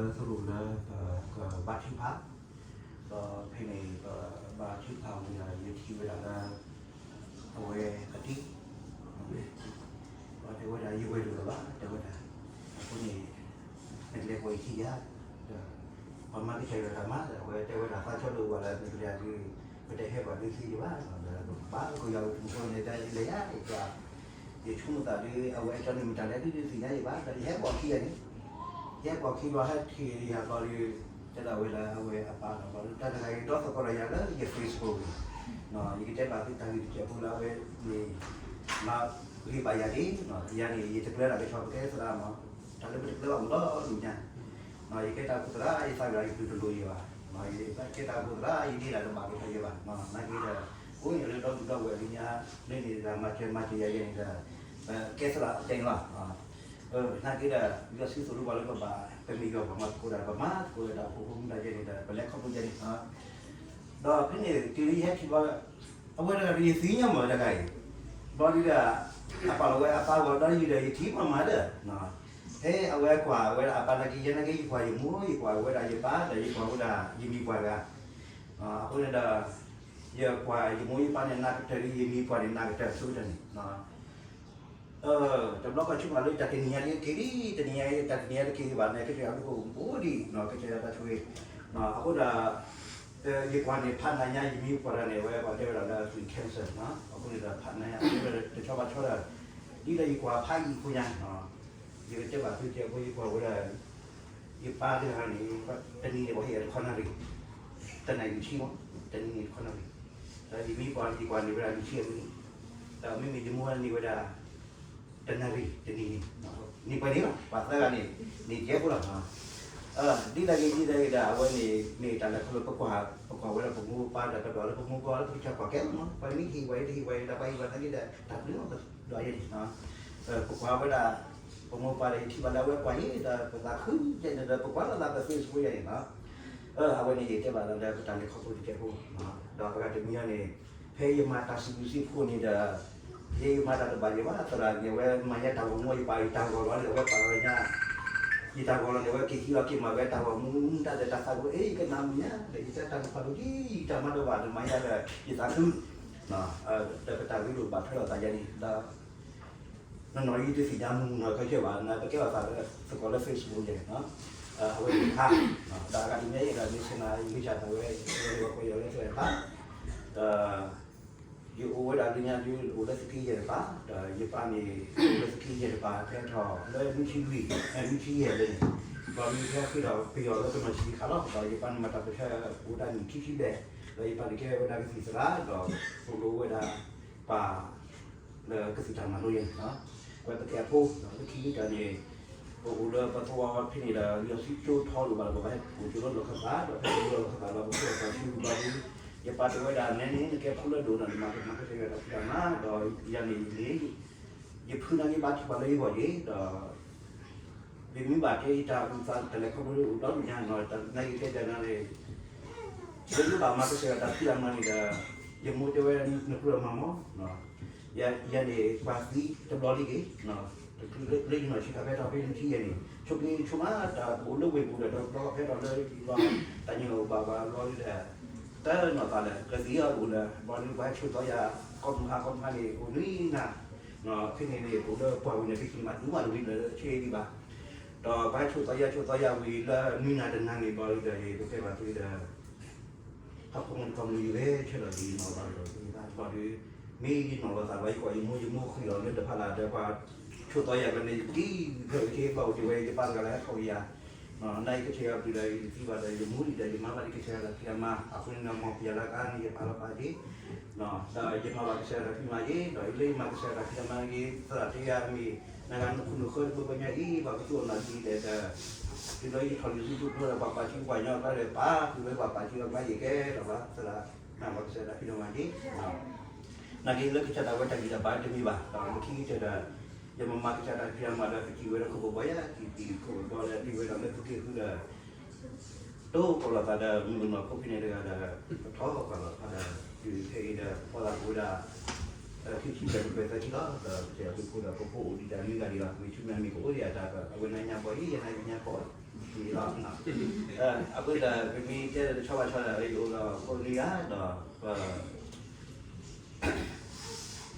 သိၣ်လိလၢပကဘါထုကဖၣ်, ဒီးဖဲန့ၣ်ပဘါထုကဖၣ်ဝံၤဒီး ယထံၣ်ဝဲဒၣ်လၢ အဝဲအတံၤ, ဒီးတဲဝဲဒၣ် ယဝဲၢ်တအိၣ်လၢၤဘၣ် တဲဝဲဒၣ်, အဃိန့ၣ် နကလဲၤကွၢ်ယခံဧါ, ဒီးပှၤမၤကစၢ်ယွၤတၢ်မၤဒီး အဝဲတဲဝဲဒၣ် သးဆၢဒိၣ်ဝဲလၢနကလဲၤဒုး ပတဟဲကွၢ်ဒုးသ့ယဘၣ်, ဒီးပဘါကီယၤဝဲတမုၢ်ဃိန့ၣ် တၢ်ယလဲၤယၤ ယဆိကမိၣ်သးဒုး အဝဲအကၠီန့ၣ်မ့ၢ်တၢ်လဲၤဒုးသ့ၣ်ညါယဘၣ်, ဒီးယဟဲကွၢ်ခံဂၤန့ၣ်, ယဟဲကွၢ်ခံဘျီဟဲထံၣ်ယၤဘျီဒုး တဲဒၣ်ဝဲလၢအဝဲအပၢ်ဒီးဘျီဒုး တၢ်တဂၤအံၤဒီသကိးဒီးယၤလၢယ Facebook န့ၣ်, ယကတဲဘၣ်သုတၢ်ဂ့ၢ်တစဲးဖိလၢအဝဲန့ၣ် မၤဂ့ၤဘၣ်ယၤဒ်, ယၤန့ၣ် ယတကျၢဒၣ်ကဆီ ပကဲသရၣ်မး, တၢ်လၢပတကျၢဘၣ်မးဒီဒူၣ်ညါ, ယကဲတၢ်အိၣ်ဖှိၣ်သရၣ် ယသးဂၤယပျုၢ်တလိၣ်ယၤဘၣ်, ယကဲတၢ်အိၣ်ဖှိၣ်သရၣ် ယဒ့ဒၣ်တဘၣ်ကဖဲယဘၣ်, နာ်က့ဒီး ကိးညါလၢဒီပုၢ်ဒီဝဲၢ်လၢညါ လၢန့ၣ်ဒီး မၤစၢၤမၤစၢၤယၤယဲန့ၣ်ဒီး ပကဲသရၣ်တဲန့ၣ်လီၤ. နာ်က့ဒီး လံာ်စီဆှံသိၣ်လိပှၤလၢပဘၣ် ပမ့ၢ်ယွၤပှၤမၤသကိးတၢ် ပမၤသကိးဒီးတၢ်အိၣ်ဖှိၣ်ဖိမူဒါယဲန့ၣ်ဒီး ပလဲၤခီဖျိယဲန့ၣ်, ဒီးဖဲန့ၣ်တုၤလၢယဟဲထံၣ်ဘျီ အဝဲတဂၤဒီးယသ့ၣ်ညါမးတဂၤအံၤ, ဘျီဒုးဒီး အပာ်လီၤဝဲအပၢ်ဂီၤဒီးယုၢ်ဒီးယထံၣ်မးမးဒီး ဖဲအဝဲကွၢ်ဝဲဒၣ်အပၢ်နာ်က့ ယဲနာ်က့ ယကွၢ်ယမိၢ် ယကွၢ်ဝဲဒၣ်ယပၢ် ဒီးယကွၢ်ဝဲဒၣ်ယမံၤပှၢ်တဂၤ, အဃိန့ၣ်ဒီး ယကွၢ်ယမိၢ်ယပၢ်န့ၣ် နးကတၢၢ်လံ ယမံၤပှၢ်န့ၣ် နးကတၢၢ်ဆိကတၢၢ်န့ၣ်, တဘျီဃီဆူၣ်မးလၢတၢ်တနံၤညါတက့ၢ်လံ တနံၤညါတၢ်တနံၤညါတက့ၢ်လံဘၣ်န့ၣ် ကစၢ်ယွၤဒုးအိၣ်ဘူးဒံး ကစၢ်ယွၤတၢ်ဆိၣ်ဂ့ၤ, အဃိဒီး ယကွၢ်န့ၣ် ဖးနးညါ ယမံၤပှၢ်တဂၤန့ၣ် အဝဲပှၤတဲဝဲဒၣ်လၢ food cancer အဃိန့ၣ်ဒီး ဖးနးညါ တဆီဘၣ်ဆီဒီး ဒ်သိးယကွၢ်ဖးယံာ်ဖိညါ ယကတဲဘၣ်သုကဲဖိ ယကွၢ်ဝဲဒၣ် ယပၢ်တဂၤန့ၣ် တနံၤန့ၣ် ပှၤဟ့ၣ်အီၤတခီနၣ်ရံၣ်, တနၣ်ရံၣ်ဆံမး, တနံၤန့ၣ်တခီနၣ်ရံၣ်, ဒီးယမံၤပှၢ်န့ၣ် ယကွၢ်န့ၢ်ဝဲဒၣ်လွံၢ်ဆံအနံၣ်, ဒီးမ့မ့ၢ်ယမိၢ်န့ၢ်ဝဲဒၣ် တနၣ်ရံၣ်တနံၤန့ၣ်, န့ၢ်ပှဲၤန့ၣ်လီၤ ပှၤသၢဂၤန့ၣ် န့ၢ်ကဲဖိလီၤ. ဒ်လဲၣ်ဂ့ၤဒ်လဲၣ်ဂ့ၤဒီး အဝဲန့ၣ် မ့ၢ်တၢ်လဲၤခီဖျိ ပကွၢ် ပကွၢ်ဝဲဒၣ်ပမိၢ်ပၢ်ဒီး ပဒွးလၢပမိၢ်ပၢ်လၢပကစၢ်ကွၢ်ကဲလီၤမး, ပှၤမ့ၢ်ဟ့ၣ်ဝဲတဟ့ၣ်ဝဲ ဒီးပှၤဟ့ၣ်ဝဲသနာ်က့ဒီး တၢ်ဘျုးမး ပဒွးယဲန့ၣ် ပကွၢ်ဝဲဒၣ် ပမိၢ်ပၢ်ဒီး ယထံၣ်ဘၣ်လၢအဝဲကွၢ်ယဲဒီး ပသးခုယဲန့ၣ်ဒီး ပကွၢ်လီၤသးပ Facebook ယဲန့ၣ်လီၤ. အဝဲန့ၣ်ယတဲဘၣ်လၢပတၢ်လဲၤခီဖျိတစဲးဖိ, ဒီးအဂၤတမံၤအံၤန့ၣ် ဖဲယမၤတၢ်စံးဘျုးစံးဖှိၣ်န့ၣ်ဒီး ယမၤတၢ်တဘၣ်ယဲဘၣ် သရၣ်န့ၣ် အဝဲမၤညါတၢ်ဂီၤမူ ယပာ်ယတၢ်ဂီၤလီၤန့ၣ် အဝဲပာ်လီၤညါ ယတၢ်ဂီၤလီၤန့ၣ် အဝဲက့ၤဟံးလီၤက့ၤမၤဝဲတၢ်ဂီၤမူ မူတၢ်ဒီးတၢ်သးဝဲ အ့ ယကနၣ်မုာ်ညါ ဒီးယတၢ်တၢ်ကဖးဒိၣ်က့ၤ ယတၢ်မၤတဘၣ်ဒီးမၤညါဒီး ယသးခု ဒီးပတၢ်ဂ့ၢ်လိာ်ဘၣ်ထွဲလိာ်သးယဲန့ၣ်ဒီး နီၢ်နီၢ်ယတသ့ၣ်ညါမုၢ်နီၢ်ခဲကဲဘၣ် နပကဲဘၣ်သးလၢသကိးလၢ Facebook ယဲန့ၣ် အဝဲန့ၣ်တခါ ဒီးအဂၤတမံၤအံၤဒီး မ့ၢ်ဆ့ၣ်နီၤယဂံၢ်စၢ်သးဝဲ ယဝဲလၢပှၤကိးယၤလၢသရၣ်တဖၣ် ဒီး ယအိၣ်ဝဲဒၣ်လၢညါဒုး အိၣ်လၢသုးက့ယဲၢ်တပၤ ဒီးယပၢ်န့ၣ် အိၣ်လၢသုးက့ယဲၢ်တပၤ ဖဲထီၣ်လၢနွံဆံလွံၢ် နွံဆံယဲၢ်လၢန့ၣ် ဒီးမ့ၢ်ဖဲဃ့ဒီးပယီၤလၢကနီၢ်ဆံးခါလီၤ ဒီးယပၢ်န့ၣ်မၤတၢ်ပၢဆှၢအိၣ်ဒၣ်နံၣ်ခံဆံဘျဲၣ် ဒီးယပၢ်န့ၣ်ကဲဝဲဒၣ်ကသံၣ်သရၣ် ဒီးသိၣ်လိဝဲဒၣ်ပှၤ လၢကသံၣ်တၢ်မၤလိယဲန့ၣ် ကွဲးပကဲအဖိ ဒီးလၢခံကတၢၢ်န့ၣ် ပအိၣ်လၢပသဝီဖဲန့ၣ်ဒီး လံာ်စီဆှံကၠိထီလိာ်ဘၣ်လၢပဘၣ်ဟဲအိၣ်ကၠိလၢလီၢ်ခၢၣ်သး ဒီးဖဲအိၣ်လၢလီၢ်ခၢၣ်သးလီၤ ပဆိၣ်လီၤသးဆူဘျီဒုး ယပၢ်တဲဝဲဒၣ် နဲန့ၣ် နကဲဖိလၢဒိၣ်ဒီး နမၤကမၤကစၢ်ယွၤတၢ်ဖံးတၢ်မၤ ဒီးယၤန့ၣ်န့ၣ် ယဖုနာ်က့ဘါထုကဖၣ်လၢယဂီၢ်ယ့ၣ် ဒီး ပမ့ၢ်ဘၣ်တဲယတၢ်အုၣ်သးတလဲၤခီဖျိအိၣ်ဒီဒူၣ်ညါနီၤ နာ်က့တဲဒၣ်န့ၣ် လၢယဘၣ်မၤကစၢ်ယွၤတၢ်ဖံးတၢ်မၤန့ၣ်ဒီး ယမိၢ်တဲဝဲ နကြၢးမၤမီၢ် ယၤန့ၣ်ပှၤသံတဘျီလံက့ၤ တချုးလၢယနီၢ်ဆံးခါဖဲထီၣ်ဖဲနွံဆံယဲၢ်န့ၣ် ဆိးက့ဆိးမးတၢ်ပအိၣ်လၢဝ့ၢ်ပူၤဒီး တဘျီဖဲထီၣ်လၢယဘၣ်တၢ်ညိၣ်ဘၣ်ဘၣ်ဘျီဒီး တနီၢ်သးဒီး ကသံအီၤအိၣ်ဒီး ဘျီဒုးပှၤဟဲဆိၣ်သီယၤ ကီၢ်မုၢ်ဟါကီၢ်မုၢ်ဟါန့ၣ် အိၣ်နွံနၤ ဖဲန့ၣ်န့ၣ် အိၣ်လၢပှၢ်ဝံၤန့ၣ် ပဟံးမးဒူမးတဝံၤဒီးဆ့ဒံးဘၣ် ဒီးပှၤဟဲဆိၣ်သီယၤဆိၣ်သီယၤဝံၤလၢနွံနၤတနၤန့ၣ် ဘျီဒုးဒီး ယကတဲဘၣ်သုဒီး ဟးဖိမုၣ်တကိးမုၢ်ယဂဲၤဆၢထၢၣ်ဒ်နီၢ်ဘၣ်ဒီး ဘျီဒုး မ့ၢ်ယနီၢ်လီၤသးဘၣ် ယကွၢ်ယမိၢ် ယမိၢ်ဃံလီၤလၢတဖၣ်လၢ်ဒီးပှၤဆိၣ်သီယၤကန့ၣ် ယကံၣ်ဖဲအက့ဘၣ်အိၣ်က့ၤဝဲ ယပၢ်တဂၤလၢဟဲထီၣ်ဝံၤယၤ နာ်က့ကစၢ်ယွၤဘျုးဒီး ယတသံဘၣ်ဒီး ယမူဒံးဒီး ယမါဘၣ်ဒံးကစၢ်ယွၤတၢ်ဖံးတၢ်မၤ အဃိန့ၣ် မ်ပယၤလၢကါန့ၣ် ယပာ်လီၤပာ်က့ၤ ဒီးယမၤဘၣ်ကစၢ်ယွၤတၢ်ဖံးမၤအံၤ ဒီးလၢယမၤကစၢ်ယွၤတၢ်ဖံးတၢ်မၤအံၤ သရၣ်တဲယၤမ့ၢ် နဂၤနခိၣ်နဃၢတဘျီညါအံၤ ပှၤကသူအီၤနၤဒ်လဲၣ်ဒီး တုၤလၢယထီၣ်လံၤဆူဒူၣ်ဖျိဒီး ပှၤပာ်စုပှၤညီအကျါဒီး ပာ်ဃုာ်ဝဲပှၤပာ်စုအကျါယကဲ ဒီးပှၤသရၣ် နဘၣ်ကစၢ်ယွၤတၢ်ဖံးတၢ်မၤအံၤ နာ်က့လၢကစၢ်ဒၣ်ဝဲတၢ်ဂံၢ်တၢ်ဘါတမံၤဘၣ် ဒီးလၢခံကတၢၢ်ဒီး ယမၤမၤကစၢ်တၢ်ဖံးတၢ်မၤဒီး ပစံးဝဲဒီးခိၣ်ဘီဘီယၤ တံၤတံၤခိၣ်ဘီဘီဒီး တံၤဝဲဒီးလၢသုးက့ဃုဒီး တိၢ်ကီၢ်လိာ်သးဒီး မုၢ်ကနီၤခိၣ်ဖဲန့ၣ်တဂၤဒီး ပထီၣ်ကီၢ်လိာ်သးဒီး တုၤဖဲအံၤဒီး ဖီၣ်သးကအိၣ်ဝဲဒၣ် ခံဆံဒီး ကကွဲၢ်သၢဆံလီၤ ဒီးကစၢ်ယွၤဘျုးဖှိၣ်ဒီး ပဖိအိၣ်ဒံးတၢ်နွံဂၤဒံးလီၤ မ့ၢ်ဆူမဲာ်မ့ၢ်ကအိၣ်ဒံးအတၢ် အဝဲနညါဘီယံၤ ယနညါဘီယံၤလီၤ အဃိသတး ပမ့ၢ်တဲလၢတဆီဘၣ်ဆီဒီး ယအိၣ်ဒီးဖိနွံဂၤဒီး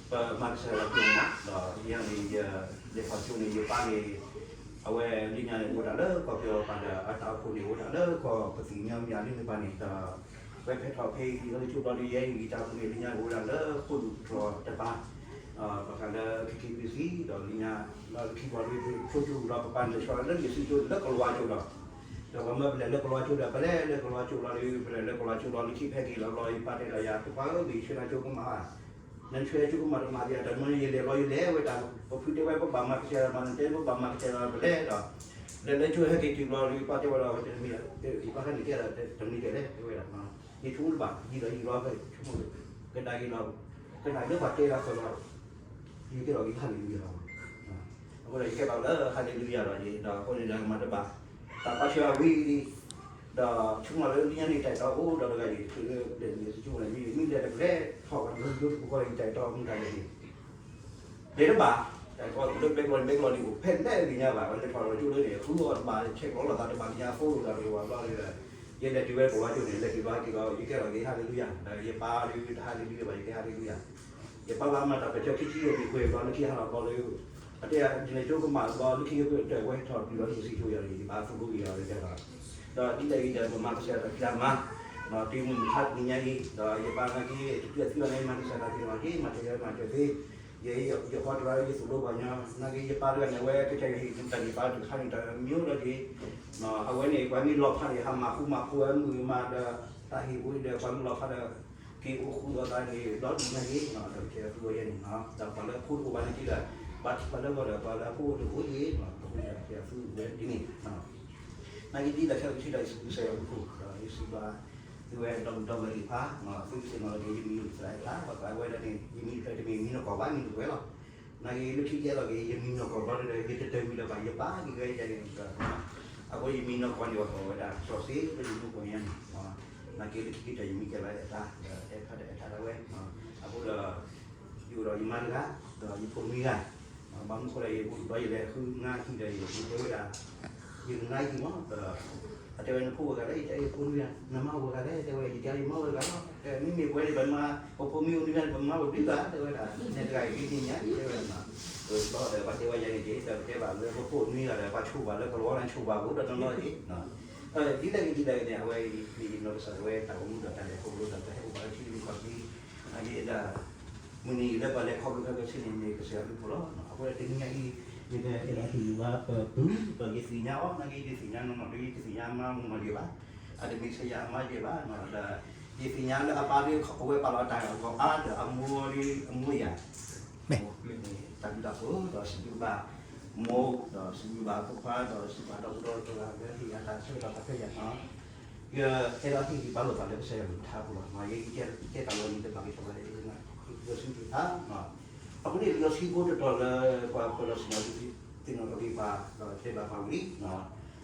ပ ပမၤကစၢ်ယွၤအကျိာ်မး ဒီးယဲန့ၣ် ယလဲၤထီၣ်ကၠိန့ၣ် ယပၢ်န့ၣ် အဝဲလၢညါန့ၣ် အိၣ်ဒၣ်လၢကီၢ်ပယီၤပၤဒီး အတၢ်အိၣ်ဖှိၣ်န့ၣ် အိၣ်ဒၣ်လၢကီၢ်ပသံၣ်ညီမယၤလၢန့ၣ်ပၤန့ၣ်ဒီး ဝဲဖဲထီၣ်ဖဲယံာ်လီၤကၠိဘျီဒီး ယဲယံာ်တၢ်အိၣ်ဖှိၣ်န့ၣ် လၢညါအိၣ်ဝဲဒၣ်လၢဃိာ်ဒူၣ်တြီၤတပၤ ဘၣ်ဃးလၢ ခ့ခ့ပစံ ဒီးလၢညါ လီၤလၢခံဘျီဒီး ဆိကၠိလီၤ ပပၢ်န့ၣ် လၢဆီလၢယစုကၠိလၢကလၤဝါကၠိဒီး ဒီးပမ့ၢ်ပလဲၤလၢကလၤဝါကၠိဒီး ပလဲၤလၢကလၤဝါကၠိလီၤဒီး ပလဲၤလၢကလၤဝါကၠိလီၤလၢခံဖဲက့ၤလီၤဘျီ ယပၢ်တဲဒီးယၤ ဖိခွါဧၢ မ့ၢ်ယဆှၢနၤကၠိကမၣ်ဧါ နဆှၢကၠိကမၣ်တမၤဒံး တၢ်မ့ၢ်ယလဲၤလီၤယလဲၤဝဲတၢ် ပဖုတဲဝဲပဘၣ်မၤကစၢ်ယွၤမၤ နတဲပဘၣ်မၤကစၢ်ယွၤပလဲၤဒီး လဲၤလၢကၠိဟဲက့ၤတုၤဘျီဒီး ယပၢ်တဲဝဲဒီး တမ့ၢ် ယပၢ်ဟဲန့ၣ်တဲဒီး တမ့ၢ်တဲလဲၣ် တဲဝဲဒၣ် ယဆိကမိၣ်တဘၣ် ယံာ်ဒီးယံာ်လီၤ ဆိကမိၣ် ကဒါက့ၤလီၤ ကနၣ်လၢပှၤတဲလၢအသီလီၤ ယကဲထီၣ်က့ၤဟါလ့လူယၤလီၤ အဃိဒီးယကဲထီၣ်လၢဟါလ့လူယၤလီၤ ဒီးအဃိန့ၣ်ဒီးမၤတဘၣ် တၢ်ပာ်ဆှၢအဝံၤလံ ဒီးဆိကမိၣ်လၢလၢညါန့ၣ် တၢ်အဲၣ်တီအိၣ်ဒီးတဂၤအံၤ ချုးလၢပျဲၢ်န့ၣ် ဆိကမိၣ်လၢမ့ၢ်လဲၤတကလဲၤထီၣ်ဝဲလၢယိၤတပူၤဃီဒီး ယတၢ်အဲၣ်တီမူဒါလဲၣ်န့ၣ် လဲၤတဘၣ် တၢ်အဲၣ်တီလၢဘဲကလီန့ၣ် ဘဲကလီန့ၣ်အိၣ်ဖဲလဲၣ်လၢညါဘၣ် ဝဲလဲၤထီၣ်လီၤကၠိလၢန့ၣ် ဃုအီၤတဘၣ် ဆဲးကျိးလိာ်သးတဘၣ်လၢညါ အသိလိာ်သးတဂ့ၤဝဲဘျီဒီး ယလဲၤတုၤဝဲကလီကၠိန့ၣ် လဲၤတုၤဘျီက့ၤဒီး ယကဲထီၣ်က့ၤဟါလ့လူယၤ ဒီးယပၢ်ဒီးတဟါလ့လူယၤဘၣ် ယကဲဟါလ့လူယၤ ယပၢ်ဘၣ်မၤတၢ်ပၢၢ်ဆၢခံဆံယဲၢ်နံၣ်ပှဲၤဘျီလၢခံဟါလီၤဘျီလၢ အတဲယလဲၤကၠိကမၣ်ဘျီလၢခံကတၢၢ်ဝဲထီၣ်တုၤလီၤလၢယစုကၠိယၤန့ၣ် ယဘၣ်သူၣ်ဒိၣ်ဂ့ၤအီၤလၢယၤလီၤ ဒီးဒ်လဲၣ်ဂ့ၤဒီး ပမၤကစၢ်ယွၤတၢ်ဖံးတၢ်မၤ ဒီးတုၤမုၢ်မဆါတနံၤညါအံၤ ဒီးယပၢ်နာ်က့ တတုၤအသံအီၤန့ၣ် မၤကစၢ်တၢ်ဖံးတၢ်မၤက့ၤ မၤစၢၤယွၤမၤစၢၤသ့ ယ ယ ယဃီတရၣ် ယသိၣ်လိပှၤညီ နာ်က့ ယပၢ်တဂၤန့ၣ် အဝဲကစၢ်ယွၤဟ့ၣ်တၢ်န့ၢ်သါတခါန့ၣ် တၢ်မံၤအိၣ်ဒီးက့ၤ အဝဲန့ၣ် ပှၤမ့ၢ်လီၤဖးန့ၣ် ဟးမၤဃူမၤဖိးဝဲမုာ်မးဒီး တၢ်ဟ့ၣ်ဖိဒီး ပှၤမ့ၢ်လီၤဖးဒီး က့ၤအိၣ်ဃူလိာ်သးန့ၣ် ဒီဒူၣ်ညါက့ၤ ဒီးကစၢ်ယွၤသူဝဲယဲန့ၣ် ဒီးပှၤလၢအဖိတအိၣ်ဘၣ်န့ၣ်က့ၤဒီး ဘၣ်ထံၣ်ဘၣ်လၢဂီၤဒီး ပှၤလၢအဖိတအိၣ်က့ၤ အဃိန့ၣ် ကစၢ်ယွၤသူဝဲဒ်န့ၣ် နာ်က့ဒ်လဲၣ်ခဲလၢာ်ကထံၣ်ဒီး ယစံးဘျုးကစၢ်ယွၤအဘျုးအဖှိၣ် ဒီးယစံးဘျုးသုဝဲဒီပုၢ်ဝဲၢ်သ့ၣ်တဖၣ် သုကသ့ၣ်နီၣ်လီၤက့ၤ ယမံၤသရၣ်အကျါ ဘၣ်ဃးဝဲဒၣ်န့ၣ် ယမံၤတဖျၢၣ်တမ့ၢ်မံၤနီၢ်ကီၢ်ဘၣ် မံၤတဝဲလီၤ. နာ်က့လၢခံကဲလီၤက့ၤ ယမံၤနီၢ်ကီၢ်ဘျီဒီး ယတတၢၢ်မံၤလၢၤဘၣ် ယပာ်က့ၤဝဲယဲန့ၣ်ဒီး အဃိယမံၤနီၢ်ကီၢ်န့ၣ် ပှၤကိးဝဲဒၣ် စီၤစ့ လၢယမူကီၢ်ညါန့ၣ် နာ်က့လၢခံကတၢၢ်ယမံၤကဲလီၤအဲၣ်တၢ် ဒီးအဲၣ်ဖးဒီးအဲၣ်တၢ်ဒၣ်ဝဲ အဃိဒီး ယအိၣ်ဒီးယမါတဂၤ ဒီးယဖိနွံဂၤ ဘၣ်မနုၤဃိဒီး ယအိၣ်ဒီးယလဲၤဃုငါဟံၣ်ဒီး ယတဲဝဲဒၣ် ယကငါဟံၣ်မး ဒီး အတဲဝဲနဖိဝဲဂၤလဲၣ် ယတဲယဖိနွံဂၤ နမါဝဲဂၤလဲၣ် တဲဝဲ ယတဲယမါဝဲဂၤလီၤ တဲမ့မ့ၢ်ပဝဲန့ၣ် ပမါ ပဖိမ့ၢ်အိၣ်နွံဂၤန့ၣ် ပမါအိၣ်ဒုးဂၤ တဲဝဲဒၣ် နဲတဂၤအံၤဒ်န့ၣ်ညါ တဲဝဲဒၣ် ဘျီဒီးပှၤတဲဝဲယဲန့ၣ်က့ၤ ဒီးပတဲဘၣ်လၢပဖိနွံဂၤဒီး ပှၤဆိၣ်ဘၣ်လၢကလီလၢဆိၣ်ဘၣ်ပူၤဒီးနီၢ်နီၢ်က့ၤ ဒ်လဲၣ်ဂ့ၤဒ်လဲၣ်ဂ့ၤန့ၣ် အဝဲမ့ၢ်ယနီၢ်ကစၢ်ဒၣ်ဝဲတၢ်အိၣ်မူဒီးတၢ်လဲၤခီဖျိဒီး ပဟဲအိၣ်ဘၣ်လၢထံလုၢ်ကီၢ်ပူၤ အဂ့ၢ်ဒ် မုၢ်နံၤလၢပှၤလဲၤခီဖျိခဲကဆ့န့ၣ် မ့ၢ်ကစၢ်ယွၤအဘျုးအဖှိၣ်လီၤ. အဃိဒီးတနံၤညါအံၤ မ့ၢ်ကအဲၣ်ဒိးဟ့ၣ်ဂံၢ်ဘါပပုၢ် ဒီးယသ့ၣ်ညါအီၤ နာ်က့ယသ့ၣ်ညါနီၢ်နီၢ်ဒီး ယတသ့ၣ်ညါမါမုၣ်နီၢ်ဒံးဘၣ်, အတမ့ၢ်ကစၢ်ယွၤအမါဒံးဘၣ်, ဒီးယသ့ၣ်ညါလၢအပၢ်ဒီး အဝဲပာ်လီၤတၢ်ဂီၤအါဒီးအမိၢ်ဒီး အမိၢ်ယၤ တၢ်ဘျုးတၢ်ဖှိၣ် ဒီးစံးဘျုးဘၣ်မိၢ် ဒီးစံးဘျုးဘၣ်ဖိခွါ ဒီးစံးဘျုးဘၣ်ဒီပုၢ်ဒီဝဲၢ်တဂၤလၢဟ့ၣ်ယၤတၢ်ဆၢကတီၢ်တၢ်ဖဲယၤနီၤ ယအဲၣ်ဒိးဟ့ၣ်ဂံၢ်ဘါလိာ်သးလၢကစၢ်ယွၤအကလုၢ်ကထါအပူၤလီၤ. ယကဲတၢ်လီၤနံၤလၢဘၣ်က့ၤထီၣ်ဝဲလၢ ယွၤစုပူၤထါ, အဃိန့ၣ် လံာ်စီဆှံဖိတတီၤလၢ ပှၤပၢၤလီၤဆ့ၣ်နီၤ သ့ၣ်နီၣ်ထီၣ်က့ၤပှၤ ဒီးတဲဘၣ်ပှၤဝံၤလံ,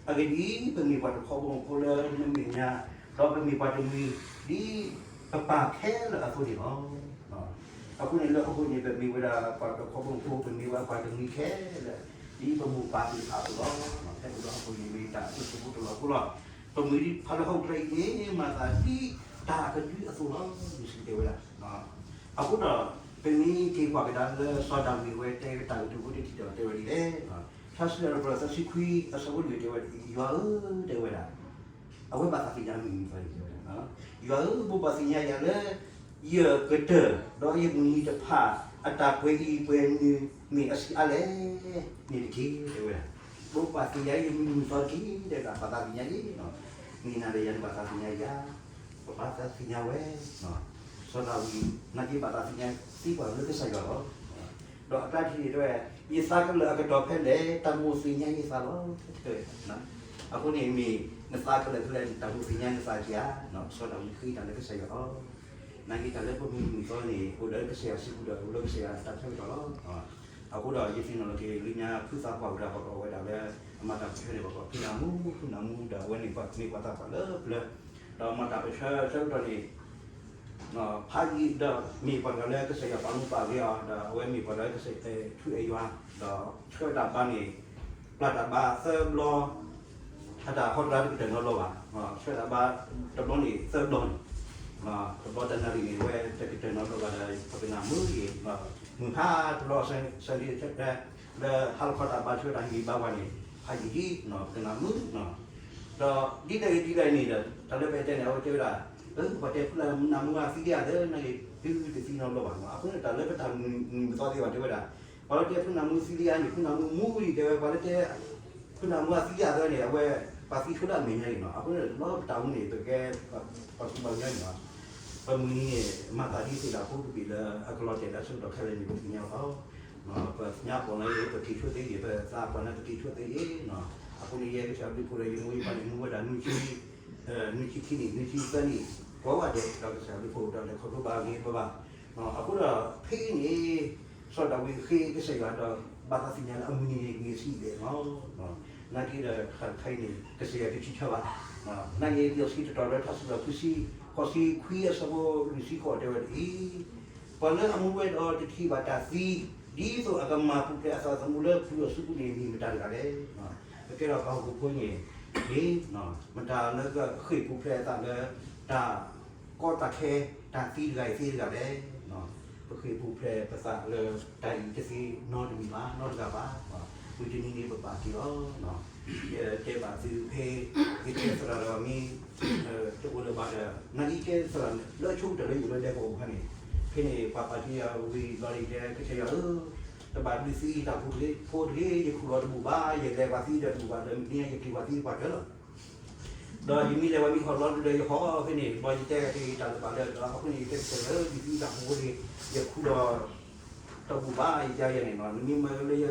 အဂ့ၢ်ဒ်အံၤ, ပမ့ၢ်ပှၤတခီဘီမုၢ်ဖိလၢနမဲာ်ညါ, ဒီးပမ့ၢ်ပှၤတမှံၤ ဒ်ပပၢ်ခဲလၢာ်အသိးန့ၣ်လီၤ. အဃိန့ၣ် လၢအဃိန့ၣ် ပမ့ၢ်ဝဲဒၣ်ပှၤတခီဘီမုၢ်ဖိ, ပမ့ၢ်ဝဲပှၤတမှံၤခဲလၢာ် ဒ်ပမိၢ်ပၢ်သ့ၣ်တဖၣ်အသိးလီၤ. ဖဲပအိၣ်ဒီးဟီၣ်ခိၣ်န့ၣ် မ့ၢ်တၢ်အဒိၣ်စိဖိတလီၢ်ဖိလီၤ. ပမ့ၢ်ဖးလၢဟီၣ်ခိၣ်ချၢအံၤန့ၣ် မၤသးဒ်တၢ်အကဒုအသိးလီၤ. ယစံးတဲဝဲဒၣ်. အဃိဒီး ပမ့ၢ်က့ၤကွၢ်ကဒါလၢစီၤဒၤဝံးဝဲတဲတၢ်ကတိၤဖိတထံၣ်ဒီးတဲဝဲဒ်လဲၣ်. ထါစံးထီၣ်ပတြၢၤသၢဆံခွံ အဆၢဖိလွံၢ်တဲဝဲဒၣ်, ယွၤဧၢ, တဲဝဲဒၣ် အဝဲဘၣ်သးသ့ၣ်ညါမုၢ်နံၤမုၢ်သီန့ၣ်တဲဝဲဒၣ်, ယွၤဧၢ, ဘိးဘၣ်သ့ၣ်ညါယၤလၢ ယကတၢၢ် ဒီးယမုၢ်နံၤတဖၣ် အတၢ်ကွဲးအံၤကွဲးမုာ်မ့ၢ်အဆံးအါလဲၣ်န့ၣ်တက့ၢ် တဲဝဲဒၣ်. ဘိးဘၣ်သ့ၣ်ညါယမုၢ်နံၤမုၢ်သီတက့ၢ် တဲဝဲဒၣ်, ဘၣ်သးသ့ၣ်ညါယၤ, မ့ၢ်နၤဒီးယၤန့ၣ်ဘၣ်သးသ့ၣ်ညါယၤ, ပဘၣ်သးသ့ၣ်ညါဝဲ စီၤဒၤဝံး နာ်က့ဘၣ်သးသ့ၣ်ညါသ့ပှၤလၢကစၢ်ယွၤလီၤ. ဒီးအကျါတထံၣ်န့ၣ်တဲဝဲ, ယသးကလၢာ်အကတီၢ်ဖဲလဲၣ်, တၢ်မိၣ်သ့ၣ်ညါယသးလီၤ. အဃိန့ၣ်မ့ၢ်နသးကလၢာ်ဖဲလဲၣ်န့ၣ် တၢ်မိၣ်သ့ၣ်ညါနသးက့ၤဧါ, စီၤဒၤဝံးဃ့တၢ်လၢကစၢ်ယွၤလီၤ. နာ်က့တၢ်လၢပမုၢ်နံၤမုၢ်သီန့ၣ် အိၣ်လၢကစၢ်ယွၤစုပူၤဒီး အိၣ်လၢကစၢ်ယွၤတၢ်ဆၢကတီၢ်လီၤ. အဃိဒီးယသ့ၣ်နီၣ်လီၤက့ၤလၢညါဖုသးပှၢ်ဝဲဒၣ် ပှၤကိးဝဲဒၣ်လၢ အမၤတၢ်ပၢၢ်ဆၢန့ၣ် ပှၤကိးဖုနၢမူ, ဖုနၢမူဒီးအဝဲန့ၣ် ပှၤမ့ၢ်ပှၤသးပှၢ်လၢပျၢၤ, ဒီးမၤတၢ်ပၢၢ်ဆၢဆၢကတီၢ်န့ၣ် ဖးယံာ်ဒီးမ့ၢ်ပှၤတဂၤလၢကစၢ်ယွၤပာ်မူပာ်ဂ့ၤအီၤ, ဒီးအဝဲမ့ၢ်ပှၤတဂၤလၢကစၢ်ယွၤအဲၣ်ထူအဲၣ်ယွၤ, ဒီးဆှၢတၢ်ဘါန့ၣ် ပျၢ်တၢ်ဘါသၢဘျီ, အတၢ်ဟီတရါတကတၢၢ်နီတဘျီဘၣ်, ဆှၢတၢ်ဘါတဘျီန့ၣ်သၢဘျီန့ၣ်, တဘျီတနၣ်ရံၣ်န့ၣ် ဝဲတကတၢၢ်နီတဘျီဘၣ်ဒီး ပကနၣ်မုာ်ဂ့ၤ, မုၢ်ဟါတဘျီ Sunday လၢဟါလီၤခီတၢ်ဘါဆှၢတၢ်ဟ့ၣ်ဂံၢ်ဘါပှၤန့ၣ် ဖးယံာ်ဒ် ပကနၣ်မုာ်, ဒီးဒ်လဲၣ်ဂ့ၤဒ်လဲၣ်န့ၣ်ဒီး တၢ်လၢပအဲၣ်တဲန့ၣ် အဝဲတဲဝဲဒၣ် ပှၤတဲဖုနၢ်မူအသံဒံးဧါသၢ နာ်က့ တုၤတသံနီတဘျီဘၣ်, အဃိန့ၣ်တၢ်လၢပတၢ်မုာ်မုာ်ပသီသ့ဘၣ်တဲဝဲဒၣ်, ပှၤလၢတဲဖုနၢ်မူသံလံဧါန့ၣ် ဖုနၢ်မူမူလံတဲဝဲ ပှၤလၢတဲ ဖုနၢ်မူအသံဒံးဧါသၢန့ၣ် အဝဲ ပှၤသံဆိလၢအမဲာ်ညါန့ၣ်လီၤ. အဃိန့ၣ် တဘျီပတၢ်မူန့ၣ် ပကဲ ပှၤကူပှၤကညီန့ၣ်လီၤ. ပမုၢ်နံၤန့ၣ် မၤသးဒ်သိးဒီးဖိတဘ့ၣ်လၢအကလီၤတဲာ်လၢအဆၢကတီၢ်ခဲလၢာ်န့ၣ် ပသ့ၣ်ညါလီၤ. ပသ့ၣ်ညါပီၣ်လၢပက့ၤဆိသ့ဂ့ၤ ပသးပှၢ်လၢပက့ၤဆိသ့ဂ့ၤ, အဃိန့ၣ် ယဲကစၢ်ဘျုးဖှိၣ်ဒီးယမိၢ်ယပၢ်န့ၣ် မူဝဲဒၣ်နွံဆံ နွံဆံခံနံၣ် နွံဆံသၢနံၣ် ကိးဂၤဒဲး ဒီးကစၢ်ဘျုးဖှိၣ်ဒီးလဲၤခီဖျိဘၣ်ဂ့ၤဘၣ်ဘၣ်. အဃိဒီးဖဲအံၤန့ၣ် စီၤဒၤဝံးဃ့ကစၢ်ယွၤဒီး ဘၣ်သးသ့ၣ်ညါလၢအမုၢ်နံၤန့ၣ် ကန့ၢ်ဆံးဒဲးလီၤ. နာ်က့ဒီးတခါတခါအံၤန့ၣ် ကစၢ်ယွၤကဆံးဆါဘၣ်. နာ်က့လံာ်စီဆှံတတီၤလၢထါစံးထီၣ်ပတြၢၤ ခံဆံ ဃိးဆံခွံအဆၢဖိလွံၢ်ဆံဃိးတဲဝဲဒ်အံၤ, ပှၤလၢအမူဝဲဒီးတထံၣ်ဘၣ်တၢ်သံ ဒ်သိးအကမၤပူၤဖျဲးအသးသမူလၢပှၤအစုပူၤန့ၣ် မ့ၢ်မတၤတဂၤလဲၣ်. ပကဲထီၣ်ပှၤဟီၣ်ခိၣ်ဖိန့ၣ် မတၤလၢကဃ့ၢ်ပူၤဖျဲးအသးလၢ တၢ်ကီတၢ်ခဲ တၢ်သံတဂၤအံၤသ့တဂၤလဲၣ်. ပဃ့ၢ်ပူၤဖျဲးပသးလၢတၢ်အံၤတသ့နီတမံၤဘၣ် နီတဂၤဘၣ်. မုၢ်တနံၤန့ၣ်ပဘၣ်က့ၤလီၤ. ယတဲဘၣ်သုဖဲ ယတဲသရၣ်ဒီးမ့ၢ် တအိၣ်လၢၤဘၣ်ဒီး နာ်က့ယတဲသရၣ်လၢအဆိကတၢၢ်လၢယအိၣ်လၢဒဲကဝီၤအခါန့ၣ် ဖဲန့ၣ်ပှၤပာ်တ့ၢ်ယၤဝံၤလီၤဒီး ယတဲကစၢ်ယွၤဧၢ တဘၣ်ဒုးသံတၢ်ဖိတဂ့ၤ ဖိတဂ့ၤ ယခူၣ်လီၤတဘူၣ်ဘၣ် ယလဲၤပှၤသံဒီးတဘူၣ်ဘၣ်ဒီး မ့ၢ်ယက့ၤပှၤသံပှၤတၢၢ်လီၤ. ဒီးယမ့ၢ်လဲၤဝဲမ့ၢ်ဟီၣ်လီၤဒုးဒီးယဟီၣ်ဖဲန့ၣ် ဘီယတဲက့ၤတၢ်တဘၣ်လၢဒီး အဃိန့ၣ် ယတဲကစၢ်ယွၤဧၢ ဒုးသံတၢ်ဖိတဂ့ၤ ယခူၣ်လီၤ တဘူၣ်ဘၣ် ယတဲယဲန့ၣ်နီၤ နမ့ၢ်မၢလၢယ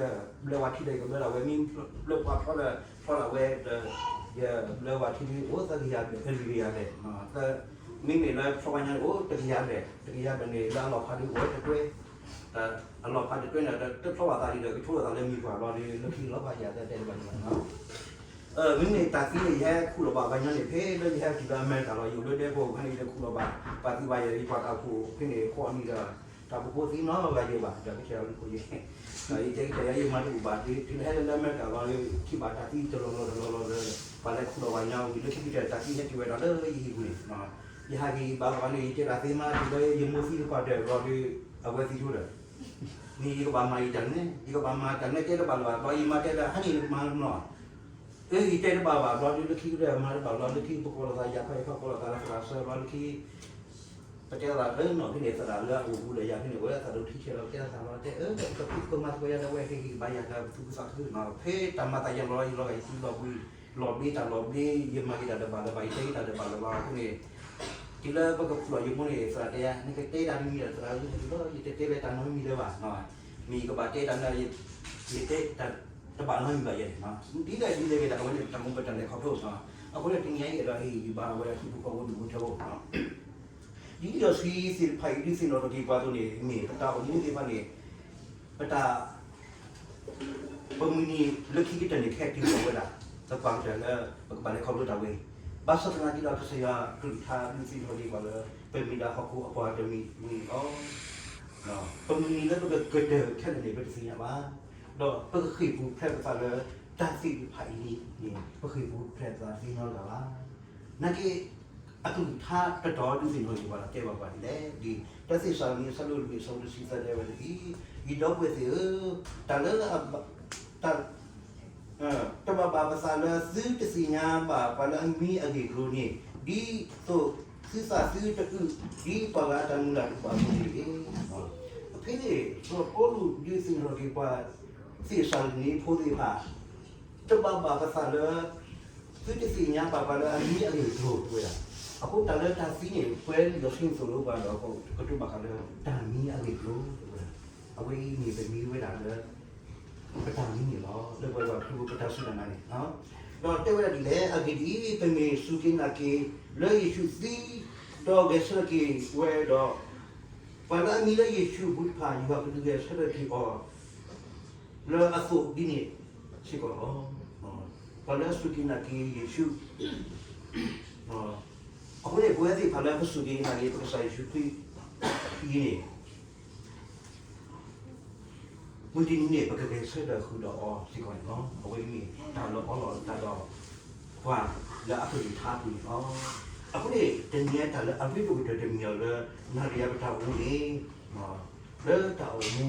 ဘျၢဝၤထံဒီး ယကဘျၢဒၣ်ဝဲ မ့ၢ်ဘျၢပှၤဖျီဒီး ဖျီဒၣ်ဝဲဒီး ယဘျၢဝၤထံဒုး အိၣ်သၢကယၤဘျဲၣ် လွံၢ်ကယၤဘျဲၣ် မ့မ့ၢ်လၢဖျီဝဲညါန့ၣ် အိၣ်တကယၤဘျဲၣ် တကယၤဘျဲၣ်န့ၣ် လၢအလီၤဖးဒုးအိၣ်ဝဲတတွဲ အလီၤဖးတတွဲန့ၣ် တဖျီဘၣ်သးဒ်ဒီး ကထိလိာ်သးလၢမံၤပှၢ်ဘျီဒီး လၢခံလီၤဘၣ်ယၤတဲတဲတဘၣ်န့ၣ်ဘၣ်နီၤ မ့မ့ၢ်တၢ်သံန့ၣ် ယဟဲခူၣ်လီၤဘၣ်ဝဲညါန့ၣ် ဖဲလၢယဟဲတုၤလၢအမဲရကၤလီၤ ယအိၣ်လၢဒဲကဝီၤအခါန့ၣ် ယလဲၤခူၣ်လီၤဘၣ် ပှၤသံဘၣ်ယၤ ယကွၢ်တၢ်အိၣ်ဖှိၣ်ဖဲန့ၣ် ဃိးနံၣ်ဒီး တၢ်အိၣ်ဖှိၣ်ဖိသံနီတဂၤယဲဘၣ် ဒီးကစၢ်ယွၤဘျုးဖှိၣ်ယဲ ဒီးယတဲကစၢ်ယွၤ ယမၤတဘူၣ်ဘၣ် တုၤလၢဟဲလၢအမဲရကၤလီၤဒီး ထံၣ်ဘၣ်တၢ်သံတလီၢ်လီၢ်တလီၢ်လီၢ်ဒီး ပှၤလဲၤခူၣ်လီၤဘၣ်ညါဝံၤ လၢခံကတၢၢ်တၢ်သံဟဲက့ၤဝဲဒီးလၢယဟံၣ်ပူၤန့ၣ် ယဟးက့ၤဘါပှၤန့ၣ် ယတဲတၢ်သ့မး တုၤလၢယမိၢ်သံတပှၢ်တၢၢ်ဘျီဒီး အဝဲသံဆိဒီး မ့ၢ်ယကဘၣ်မၤယတၢ်နဲ ယကဘၣ်မၤတၢ်နဲတဲတဘၣ်လၢၤဘၣ် ဘျီယမၤတဲလၢဟဲန့ၣ်မၤနီၤ အၢ ယတဲတဘၣ်ဘၣ် ဘျီဒုးလၢခံကတၢၢ်မၤတဘၣ် ဘျီလၢခံပကိးလိာ်သးယၤခီယခီကိးလိာ်သးလၢသရၣ်စၢၤ ဘျီလၢခံ ပတဲသးလၢနီၢ်ဖဲန့ၣ် သရၣ်လၢအအိၣ်ဘူးဒီးယၤဖဲန့ၣ် ဝဲသးဒိၣ်ထံဆဲးလီၤ ပတဲသးလီၤ တဲအၢ ပကဖံးကမၤသကိးယၤဒီးဝဲဟ့ၣ်ဂံၢ်ဘါယၤဒီးပသူၣ်ပသးခုနီၤ ဖဲတၢ်မၤသးယၤလီၤ ယလီၤဂာ်ယစုလီၤဘှံး လီၤဘှံးတၢ်လီၤဘှံး ယမၤက့ၤတၢ်တဘၣ်လၢၤဘၣ် ယတဲက့ၤတၢ်တဘၣ်လၢၤဘၣ်အဃိန့ၣ် တုၤလၢပကဖျိးယမိၢ်န့ၣ် သရၣ်တဲယၤ နကတဲတၢ်တမံၤဒီးသရၣ်လၢဟဲတုၤလီၤ ယတတဲလၢတၢ်နီတမံၤလၢၤဘၣ် မ့ၢ်ယကဘၣ်တဲတၢ်န့ၣ် ယတဲတၢ်တဘၣ်နီတမံၤဘၣ်ယဲန့ၣ် ဒ်လဲၣ်ဒ်လဲၣ်ဂ့ၤဒီး အဝဲန့ၣ်တၢ်မူပတၢ်လဲၤခီဖျိ အဃိန့ၣ်တနံၤအံၤအဲၣ်ဒိးဟ့ၣ်ဂံၢ်ဘါဝဲဒၣ်ထံဖိကီၢ်ဖိဒူၣ်ဖိထၢဖိ ဒ်လံာ်စီဆှံသ့ၣ်တဖၣ်အံၤ ဒုးသ့ၣ်နီၣ်ထီၣ်က့ၤပှၤအသိးန့ၣ် မ့ၢ်ပတၢ်အိၣ်မူသ့ၣ်တဖၣ်န့ၣ် ပတၢ် ပမုၢ်နံၤလၢခံကတၢၢ်န့ၣ် ခဲတုၤလီၤဝဲဒၣ် သပှၢ်ကတၢၢ်လၢ ပကဘၣ်လဲၤခီဖျိတၢ်ဝဲအံၤ ဘၣ်ဆၣ်သနာ်က့ဒီး ကစၢ်ယွၤကလုၢ်ကထါဒုးသ့ၣ်နီၣ်ထီၣ်က့ၤပှၤလၢ ပမ့ၢ်ဒၣ်ဟီၣ်ခိၣ်အပှၤတမံၤန့ၣ်လီၤ. ပမုၢ်နံၤလၢပကကတၢၢ်ခဲလၢာ်န့ၣ် ပတသ့ၣ်ညါဘၣ်. ဒီးပကဃ့ၢ်ပူၤဖျဲးပသးလၢ တၢ်သ့ၣ်တဖၣ်အံၤန့ၣ် ပဃ့ၢ်ပူၤဖျဲးပသးသ့နီတဂၤဘၣ်. နာ်က့ အကလုၢ်ကထါတတီၤဒုးသ့ၣ်နီၣ်ထီၣ်က့ၤပှၤဒီးတဲဘၣ်ပှၤဒ်လဲၣ်, တၢ်သ့းစၤလနံ အဆၢဒိၣ်လွံၢ် အဆၢဖိတဆံသၢတဲဝဲဒ်အံၤ, ယဒီပုၢ်ဝဲၢ်သ့ၣ်ဧၢ, တၢ်လၢ တၢ် တဘၣ်ဘၣ်ပသးလၢသုတသ့ၣ်ညါဘၣ်ပှၤလၢအမံအဂ့ၢ်အကျိၤန့ၣ်, ဒ်သိးသုသးသုတအုၣ် ဒ်ပှၤဂၤအတၢ်မုၢ်လၢ်တအိၣ်ဘၣ်အသိးန့ၣ်တက့ၢ်. ဖဲန့ၣ် စီၤပီလူးဒုးသ့ၣ်နီၣ်ထီၣ်က့ၤပှၤ သ့းစၤလနံဖိသ့ၣ်တဖၣ်, တဘၣ်ဘၣ်ပသးလၢ သုတသ့ၣ်ညါဘၣ်ပှၤလၢအမံအဂ့ၢ်အကျိၤဝဲဒၣ်. အဃိတၢ်လၢတၢ်သံန့ၣ် ပှၤလံာ်စီဆှံသိၣ်လိပှၤဒီး ကတိၤဘၣ်ဃးလၢတၢ်မံအဂ့ၢ်အကျိၤဝဲဒၣ်. အဝဲအံၤန့ၣ်ပမံဝဲဒၣ်လၢ ပတၢ်မံန့ၣ်လီၤ. လၢပှၤဘၣ်ဖုပတၢ်စူၢ်တၢ်နာ်န့ၣ် ဒီးတဲဝဲဒၣ်ဒ်လဲၣ်, အဂ့ၢ်ဒ်အံၤ, ပမ့ၢ်စူၢ်က့ၤနာ်က့ၤလၢယ့ၣ်ၡူးသံ ဒီးဂဲၤဆၢထၢၣ်က့ၤဝဲဒီး, ပှၤလၢအမံလၢယ့ၣ်ၡူးအပူၤတဖၣ် ယွၤကဒုးဂဲၤဆၢထၢၣ်က့ၤအီၤ လၢအသိးဒ်န့ၣ်စ့ၢ်ကီးလီၤ. ပှၤလၢအစူၢ်က့ၤနာ်က့ၤယ့ၣ်ၡူး, အဃိန့ၣ် ပဝဲသ့ၣ်တဖၣ်လၢပစူၢ်က့ၤနာ်က့ၤ ပကစၢ်ယ့ၣ်ၡူးခရံာ်အံၤန့ၣ် မုၢ်တနံၤန့ၣ် ပကဂဲၤဆၢထၢၣ်ဃုာ်ဒီးအီၤစ့ၢ်ကီးန့ၣ်လီၤ. အဝဲအံၤမ့ၢ်တၢ်လၢအီလီၤအသးဒီး ပှၤလၢအကလုၢ်ကထါအပူၤန့ၣ်လီၤ. အဃိန့ၣ် တနံၤအံၤတၢ်လၢအရ့ဒိၣ်ကတၢၢ်တမံၤအံၤလၢ နၤဒီးယၤပတၢ်အိၣ်မူန့ၣ် လၢတၢ်အိၣ်မူ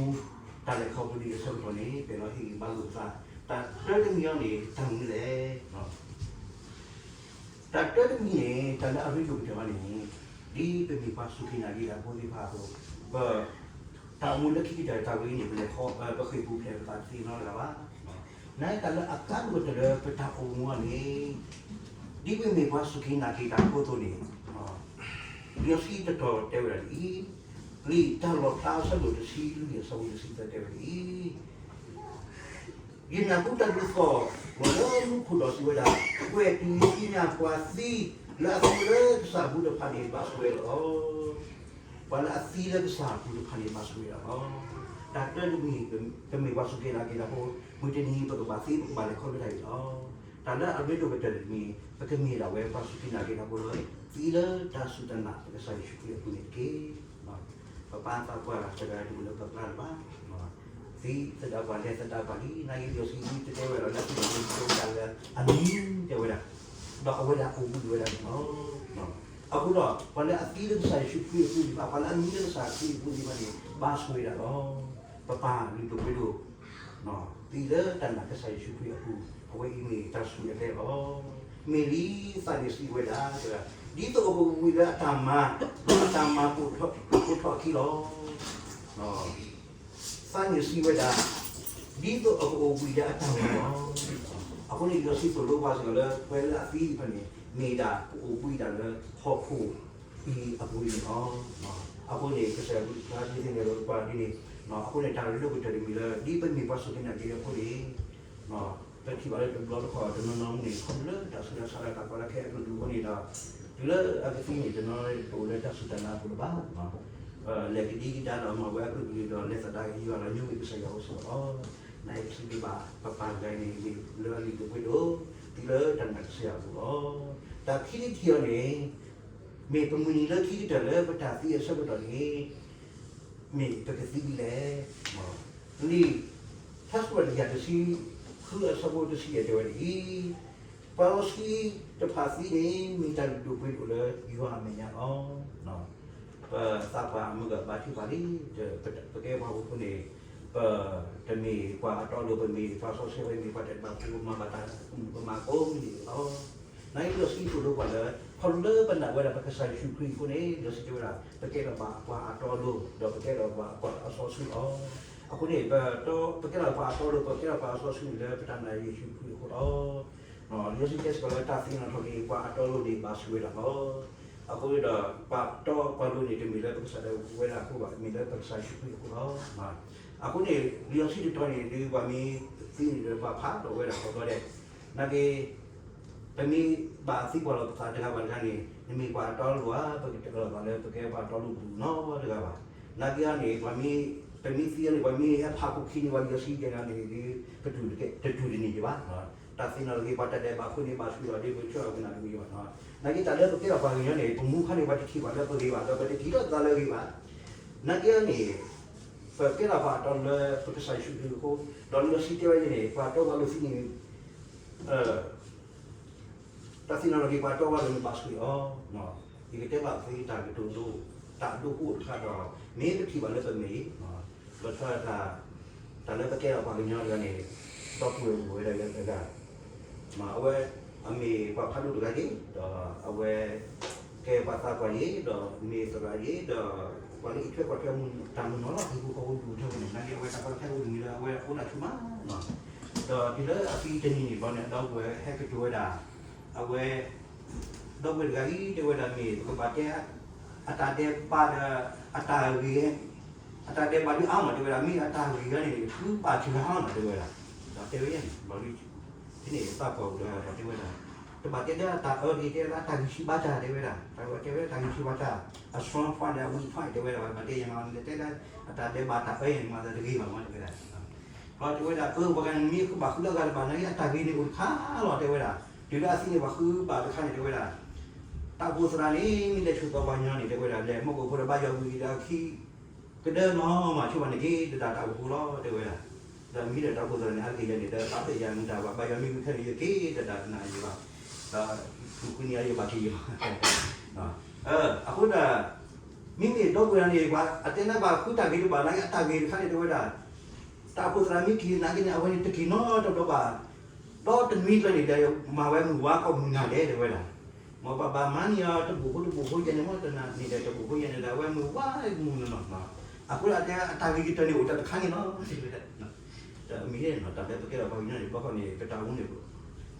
တၢ်လဲၤခီဖျိဒ်အံၤအဆၢကတီၢ်န့ၣ် ပအဲၣ်ဒိးဟ့ၣ်ဂံၢ်ဘါလိာ်ပသး တၢ်တၢတမံၤအံၤန့ၣ် တၢ်မနုၤလဲၣ်. တၢ်တၢတမံၤန့ၣ် တၢ်လၢအရ့ဒိၣ်ကတၢၢ်အီၤန့ၣ် ဒ်ပမ့ၢ်ပှၤစူၢ်က့ၤနာ်က့ၤတၢ်ဖိသ့ၣ်တဖၣ်အသိး ပ တၢ်အိၣ်မူလၢခံကတၢၢ်တၢ်ဝဲအံၤန့ၣ် ပလဲၤခီ ပဃ့ၢ်ပူၤဖျဲးပသးတသ့နီတဂၤဘၣ်. နတၢ်လၢအကါဒိၣ်ကတၢၢ်လၢပတၢ်အိၣ်မူအီၤန့ၣ် ဒ်ပမ့ၢ်ပှၤစူၢ်က့ၤနာ်က့ၤတၢ်ဖိအသိးန့ၣ် လံာ်စီဆှံတတီၤတဲဝဲဒၣ်ဒ်အံၤ, လံာ်တၢ်လီၣ်ဖျါအဆၢဒိၣ်တဆံလွံၢ်အဆၢဖိတဆံသၢတဲဝဲဒ်အံၤ, ယနၢ်ဟူတၢ်ဒုးသီၣ်လီၤလၢမူခိၣ်ဒီးစံးဝဲဒၣ်, ကွဲးတုၤသ့ၣ်ညါပှၤသံလၢအသံလၢကစၢ်အပူၤတဖၣ်န့ၣ် ဘၣ်ဆိၣ်ဂ့ၤလီၤ. ပှၤလၢအသံလၢကစၢ်အပူၤတဖၣ်န့ၣ် ဘၣ်ဆိၣ်ဂ့ၤဒၣ်လီၤ. တၢ်တၢတမံၤ ပမ့ၢ်ပှၤစူၢ်က့ၤနာ်က့ၤတၢ်ဖိ မုၢ်တနံၤပကဘၣ်သံ ပကဘၣ်လဲၤခီဖျိတၢ်အံၤလီၤ. တၢ်လၢအရ့ဒိၣ်ကတၢၢ်တမံၤ ပကမ့ၢ်ဒၣ်ဝဲပှၤစူၢ်က့ၤနာ်က့ၤတၢ်ဖိလၢ သံလၢတၢ်စူၢ်တၢ်နာ်ပကစၢ်ယ့ၣ်ၡူးခရံာ်အပူၤန့ၣ်တက့ၢ်. ပပၢ်သးပှၢ်တဂၤတအိၣ်လၢပကျါလၢၤဘၣ်. သံသဒၣ်ပှၤလဲၤသဒၣ်ပှၤလံ နာ်က့လံာ်စီဆှံတတဲဝဲဒၣ်လၢ သံသဒၣ်လၢအမံၤတဲဝဲဒၣ်, ဒီးအဝဲဒၣ်အိၣ်ဘှံးဝဲဒၣ်န့ၣ်လီၤ. အဃိဒီး ပှၤလၢအသံလၢကစၢ်ယ့ၣ်ၡူးခရံာ်အပူၤသ့ၣ်တဖၣ် ပှၤလၢအမံလၢကစၢ်ခရံာ်အပူၤသ့ၣ်တဖၣ်န့ၣ် ဘၣ်ဆိၣ်ဂ့ၤဒၣ်လီၤ. ပပၢ်လုၢ်ဒိၣ်ပှ့ၤဒိၣ် သံလၢတၢ်နာ်ကစၢ်ယ့ၣ်ၡူးခရံာ်အပူၤ အဝဲအံၤမ့ၢ်တၢ်ဆူၣ်အကျဲလီၤ. မ့ၢ်လံသးန့ၣ်စံးဝဲဒၣ်, ဒ်သိးအကအိၣ်ဘှံးလၢအတၢ်မၤ, ဒီးအတၢ်မၤပိာ်ထီၣ်အခံလီၤ. သးန့ၣ်စံးဝဲဒၣ်, ဒ်သိးအကအိၣ်ဘှံးလၢအတၢ်မၤလီၤ. အဃိန့ၣ် လံာ်စီဆှံသိၣ်လိပှၤစ့ၢ်ကီးလၢ ပှၤလၢအသံတဖၣ်န့ၣ် မ့ၢ်ဒၣ်ကအိၣ်ဘှံးဒၣ်လၢဟီၣ်ခိၣ် အံၤအပူၤန့ၣ်လီၤ. အဃိန့ၣ် ကစၢ်ယွၤဒုးသ့ၣ်ညါလီၤပှၤဒ်န့ၣ်, အဃိန့ၣ် တၢ်ရ့ဒိၣ်ကတၢၢ်တမံၤလၢ ဒ်ပမ့ၢ်ပှၤစူၢ်က့ၤနာ်က့ၤအဖိန့ၣ် ပထံၣ်ဘၣ်လၢတဘျီတခီၣ်တနီၤနီၤန့ၣ် ခီဖျိလၢတၢ်ဆူးတၢ်ဆါလၢတၢ်ကီတၢ်ခဲအကလုာ်အဃိန့ၣ်ဒီး တုၤလၢအကသံန့ၣ် တနီၤတအိၣ်လၢတၢ်စူၢ်တၢ်နာ်အပူၤလၢၤဘၣ်. လဲၤကဒံကဒါဒီးမၤဝဲအကလုာ်ကလုာ်ဒီး လဲၤသဒၣ်က့ၤယွၤဒီး ညိကွံာ်ကစၢ်ယွၤအိၣ်စ့ၢ်ကီးလီၤ. နာ်က့ပစံးဘျုးဘၣ် ပပၢ်တဂၤအံၤန့ၣ် မ့ၢ်လၢအလုၢ်ဒိၣ်ပှ့ၤဒိၣ် တုၤလၢတၢ်နာ်ကစၢ်ယွၤအပူၤလီၤ. တၢ်ခံထံၣ်တထံၣ်အံၤန့ၣ် မ့ၢ်ပမုၢ်နံၤလၢခံကတၢၢ်လၢပတၢ်သံအဆၢကတီၢ်န့ၣ် မ့ၢ်ပကသံဒ်လဲၣ်. လံာ်ထါစံးတၢ်တကယၤတဆံဃုအဆၢဖိတဆံယဲၢ်တဲဝဲဒ်အံၤ, ပှၤလီၤဆံတဖၣ်သံန့ၣ် မ့ၢ်တၢ်လုၢ်ဒိၣ်ပှ့ၤဒိၣ်လၢယွၤအမဲာ်ညါလီၤ. ပသးပှၢ်မုၢ်ဂၤဘါထုကဖၣ်လံ, ပကဲပှၤဟီၣ်ခိၣ်ဖိန့ၣ် ပတမ့ၢ်ပှၤအတီအလိၤ ပမ့ၢ်ပှၤစီဆှံ ပမ့ၢ်ပှၤတၢ်ဒဲးဘးဖိ ပမၤဘၣ်တၢ် ပမၤကိးမုၢ်နံၤလီၤ. နာ်က့လံာ်စီဆှံသိၣ်လိပှၤလၢ ခီဖျိလၢပနာ်ဝဲဒၣ်ပကစၢ်ယ့ၣ်ၡူးခရံာ်အဃိန့ၣ် လံာ်စီဆှံတဲဝဲဒၣ် ပကဲထီၣ်ဘၣ်ပှၤအတီအလိၤ ဒီးပကဲထီၣ်ဘၣ်ပှၤအစီဆှံလီၤ. အဃိန့ၣ် ပကဲထီၣ်ပှၤအတီအလိၤ ပကဲထီၣ်ပှၤအစီဆှံန့ၣ်လၢပတၢ်နာ်ယ့ၣ်ၡူးခရံာ်အဃိလီၤ. လံာ်စီဆှံတဲစ့ၢ်ကီးလၢတၢ်သ့ၣ်နီၣ်ထီၣ်က့ၤ ပှၤအတီအလိၤန့ၣ် ဘၣ်ဆိၣ်ဝဲဒၣ်လီၤ. အဃိန့ၣ်ဒီး ပှၤတီပှၤလိၤန့ၣ် တမ့ၢ်လၢပကစၢ်ဒၣ်ဝဲဒၣ်အဃိဘၣ်, မ့ၢ်လၢပကစၢ်ယ့ၣ်ၡူးခရံာ်အဃိလီၤ. အဃိန့ၣ် လံာ်စီဆှံတတီၤန့ၣ် ဒုးပှၤမ့ၢ်သံန့ၣ်ဒီး ပှၤဖးထီၣ်ဝဲဒၣ်ကိးဘျီဒဲး, နာ်က့ ပမ့ၢ်ဘၣ်သံကွၢ်လီၤပသးတဂၤဘၣ်တဂၤန့ၣ် နမ့ၢ်ပှၤအတီအလိၤဧါ, ပကတဲလီၤသးလၢပကဲပှၤအတီအလိၤပူၤနီတဂၤဘၣ်. နာ်က့အံၤန့ၣ် ပမ့ၢ်သံန့ၣ် ပှၤမ့ၢ်ဟဲဖးခိၣ်ခံန့ၣ် ပှၤလံာ်စီဆှံတဲန့ၣ်န့ၣ် တတူၢ်တန့ၢ်ယဘၣ်. တၢ်သ့ၣ်နီၣ်ထီၣ်က့ၤ ပှၤတၢ်ဒဲးဘးအဃိန့ၣ် ဘၣ်ဆိၣ်လီၤဒ်ပဆၢလီၤကနၣ်တမံၤဘၣ်. နာ်က့တၢ်လၢပကဲထီၣ်ပှၤကညီန့ၣ် ပမူခါန့ၣ် ပှၤတထံၣ်ဘၣ်လၢပဂ့ၤဘၣ် ဒီးပတထံၣ်လီၤပသးလၢအဂ့ၤဘၣ်. နာ်က့အံၤန့ၣ် ပကဲထီၣ်ပှၤအတီအလိၤလၢပကစၢ်ယ့ၣ်ၡူးခရံာ်အဃိ, ဒီးလံာ်စီဆှံတဲဝဲဒ်န့ၣ် ပှၤတီပှၤလိၤသံန့ၣ် တၢ်သ့ၣ်နီၣ်ထီၣ်က့ၤ ပှၤတီပှၤလိၤန့ၣ် ဘၣ်ဆိၣ်ဂ့ၤအီၤ. ယကတဲဘၣ်သုတၢ်ကတိၤဒိ, တၢ်ဒိအိၣ်တခါဒီး မ့ၢ်ပထံၣ်ဘၣ်လၢပမဲာ်, လီၤဆီဒၣ်တၢ် တၢ်လၢပကဲထီၣ်ပှၤကညီတဂၤန့ၣ် ဒီပုၢ်ဝဲၢ်အိၣ်ဝဲဒၣ်လၢတဂၤ, အဝဲ အမ့ၢ်ပှၤဖးဒိၣ်တဂၤယ့ၤ, ဒီးအဝဲ ကဲပှၤသးပှၢ်ယ့ၤ, ဒီးမ့ၢ်သရၣ်ယ့ၤ, ဒီးပှၤလၢအအံးထွဲကွၢ်ထွဲမူးတၢ်မုၢ်နီၤလီၤ ဟံၣ်ဖိဃီဖိဒူၣ်ထၢန့ၣ် နာ်က့အဝဲတၢ်ပၢၢ်ဆၢအိၣ်တမံၤလၢအဝဲအိၣ်ဒၣ်ဆူၣ်မးနီၤ, ဒီးတုၤလၢအသံတနံၤန့ၣ်ဘျီန့ၣ် ဒီပုၢ်ဝဲၢ်ဟဲကတိၤဝဲဒၣ်, အဝဲ ဒီပုၢ်ဝဲၢ်တဂၤအံၤ တဲဝဲဒၣ်မ့ၢ်ပကဘၣ်တဲ အတၢ်ဒဲးဘးဒီး အတၢ်ဂ့ၤ အတၢ်ဒဲးဘးဒုးအါမး တဲဝဲဒၣ် မ့ၢ်အတၢ်ဂ့ၤဂၤန့ၣ် ဃုဘၣ်စှၤနီၤ တဲဝဲဒၣ်, ဒီးတဲဝဲန့ၣ် ဘျီဒုး ဖဲန့ၣ်သးပှၢ်အိၣ်ဒီး ဒီးတဲဝဲဒၣ် တဘၣ်တဲလၢအတၢ်အၢတဂ့ၤ တဲလၢအတၢ်ဂံၢ်ဆံးဘါစၢ် တဲဝဲဒၣ်, တၢ်တဲဝဲတၢ်ဂံၢ်ဆံးဘါစၢ် အ strong point ဒီးအ weak point တဲဝဲဒၣ် ဘၣ်တဲယၤမး လဲၤတဲလၢ အတၢ်ဒဲးဘးတၢ်အၢန့ၣ် မၤသးတဂ့ၤဘၣ်မး တဲဝဲဒၣ် ဘျီတဲဝဲဒၣ် အၢ ပှၤဂၤန့ၣ်မ့ၢ်ဃုဘၣ်ဃုလၢအဂၤတဘၣ် နာ်က့အတၢ်ဂ့ၤန့ၣ်အိၣ်တခါလီၤ တဲဝဲဒၣ်, တုၤလၢအသံန့ၣ်ပှၤဃုဘၣ်တခါန့ၣ် တဲဝဲဒၣ်, တၢ်အိၣ်ဖှိၣ်သရၣ်န့ၣ် မ့ၢ်လဲၤဆူၣ်သီပှၤကညီန့ၣ် တဲဝဲဒၣ် လဲၤမီၢ်ကအိၣ်ဖိဒီးဘါယွၤဝံၤဒီးအခံ ကဒၢနီၢ်မးဆိဘၣ်န့ၣ်က့ၤတဒၣ်တၢ်အိၣ်ဖှိၣ်လီၤ တဲဝဲဒၣ်, ဒီးမ့ၢ်ဒီးတၢ်အိၣ်ဖှိၣ်သရၣ်န့ၣ် အါတက့ၢ်ယၤန့ၣ် ဒီးပာ်ဖျါယၤမတၤဘၣ် ဘါယွၤမ့ၢ်ဝံၤခဲန့ၣ် ယက့ၤတဒၣ်တနၤယံၤဘၣ် ဒီး ဃုနံၤအံၤယဘၣ်က့ၤယီၤ, အဃိဒီး မ့မ့ၢ်ဒီပုၢ်ဝဲၢ်န့ၣ် အတဲန့ၣ်ဘၣ်ဃုတၢ်ဂ့ၤတဘၣ်နာ်က့ အတၢ်ဂ့ၤတခါန့ၣ်တဲဝဲဒၣ်, တၢ်အိၣ်ဖှိၣ်သရၣ်မ့ၢ်က့ၤနာ်က့န့ၣ် အဝဲန့ၣ်တက့ၤနီတဘျီဘၣ်, ဒီတနွံကျၢၤန့ၣ်ဒီး မၤဝဲမုၢ်ဝါကိးမုၢ်နၤလဲၣ်တဲဝဲဒၣ်, မ်ပဘၣ်မၤန့ၢ်အီၤတဘျီဃီတဘျီဃီယဲန့ၣ် မ်တနၤန့ၣ်ဒီး တဘျီဃီယဲန့ၣ်ဒီး အဝဲမုၢ်ဝါမုၢ်နီၤနီၤ, အဃိဒီးတဲအတၢ်ဂ့ၤကတၢၢ်န့ၣ်အိၣ်တၢ်တခါန့ၣ်လီၤ တဲဝဲဒၣ် တမ့ၢ်နီၤ တၢ်လၢပကဲထီၣ်ပှၤကညီန့ၣ် ဘၣ်ဃီန့ၣ် ပတၢ်အိၣ်မူန့ၣ် ပှ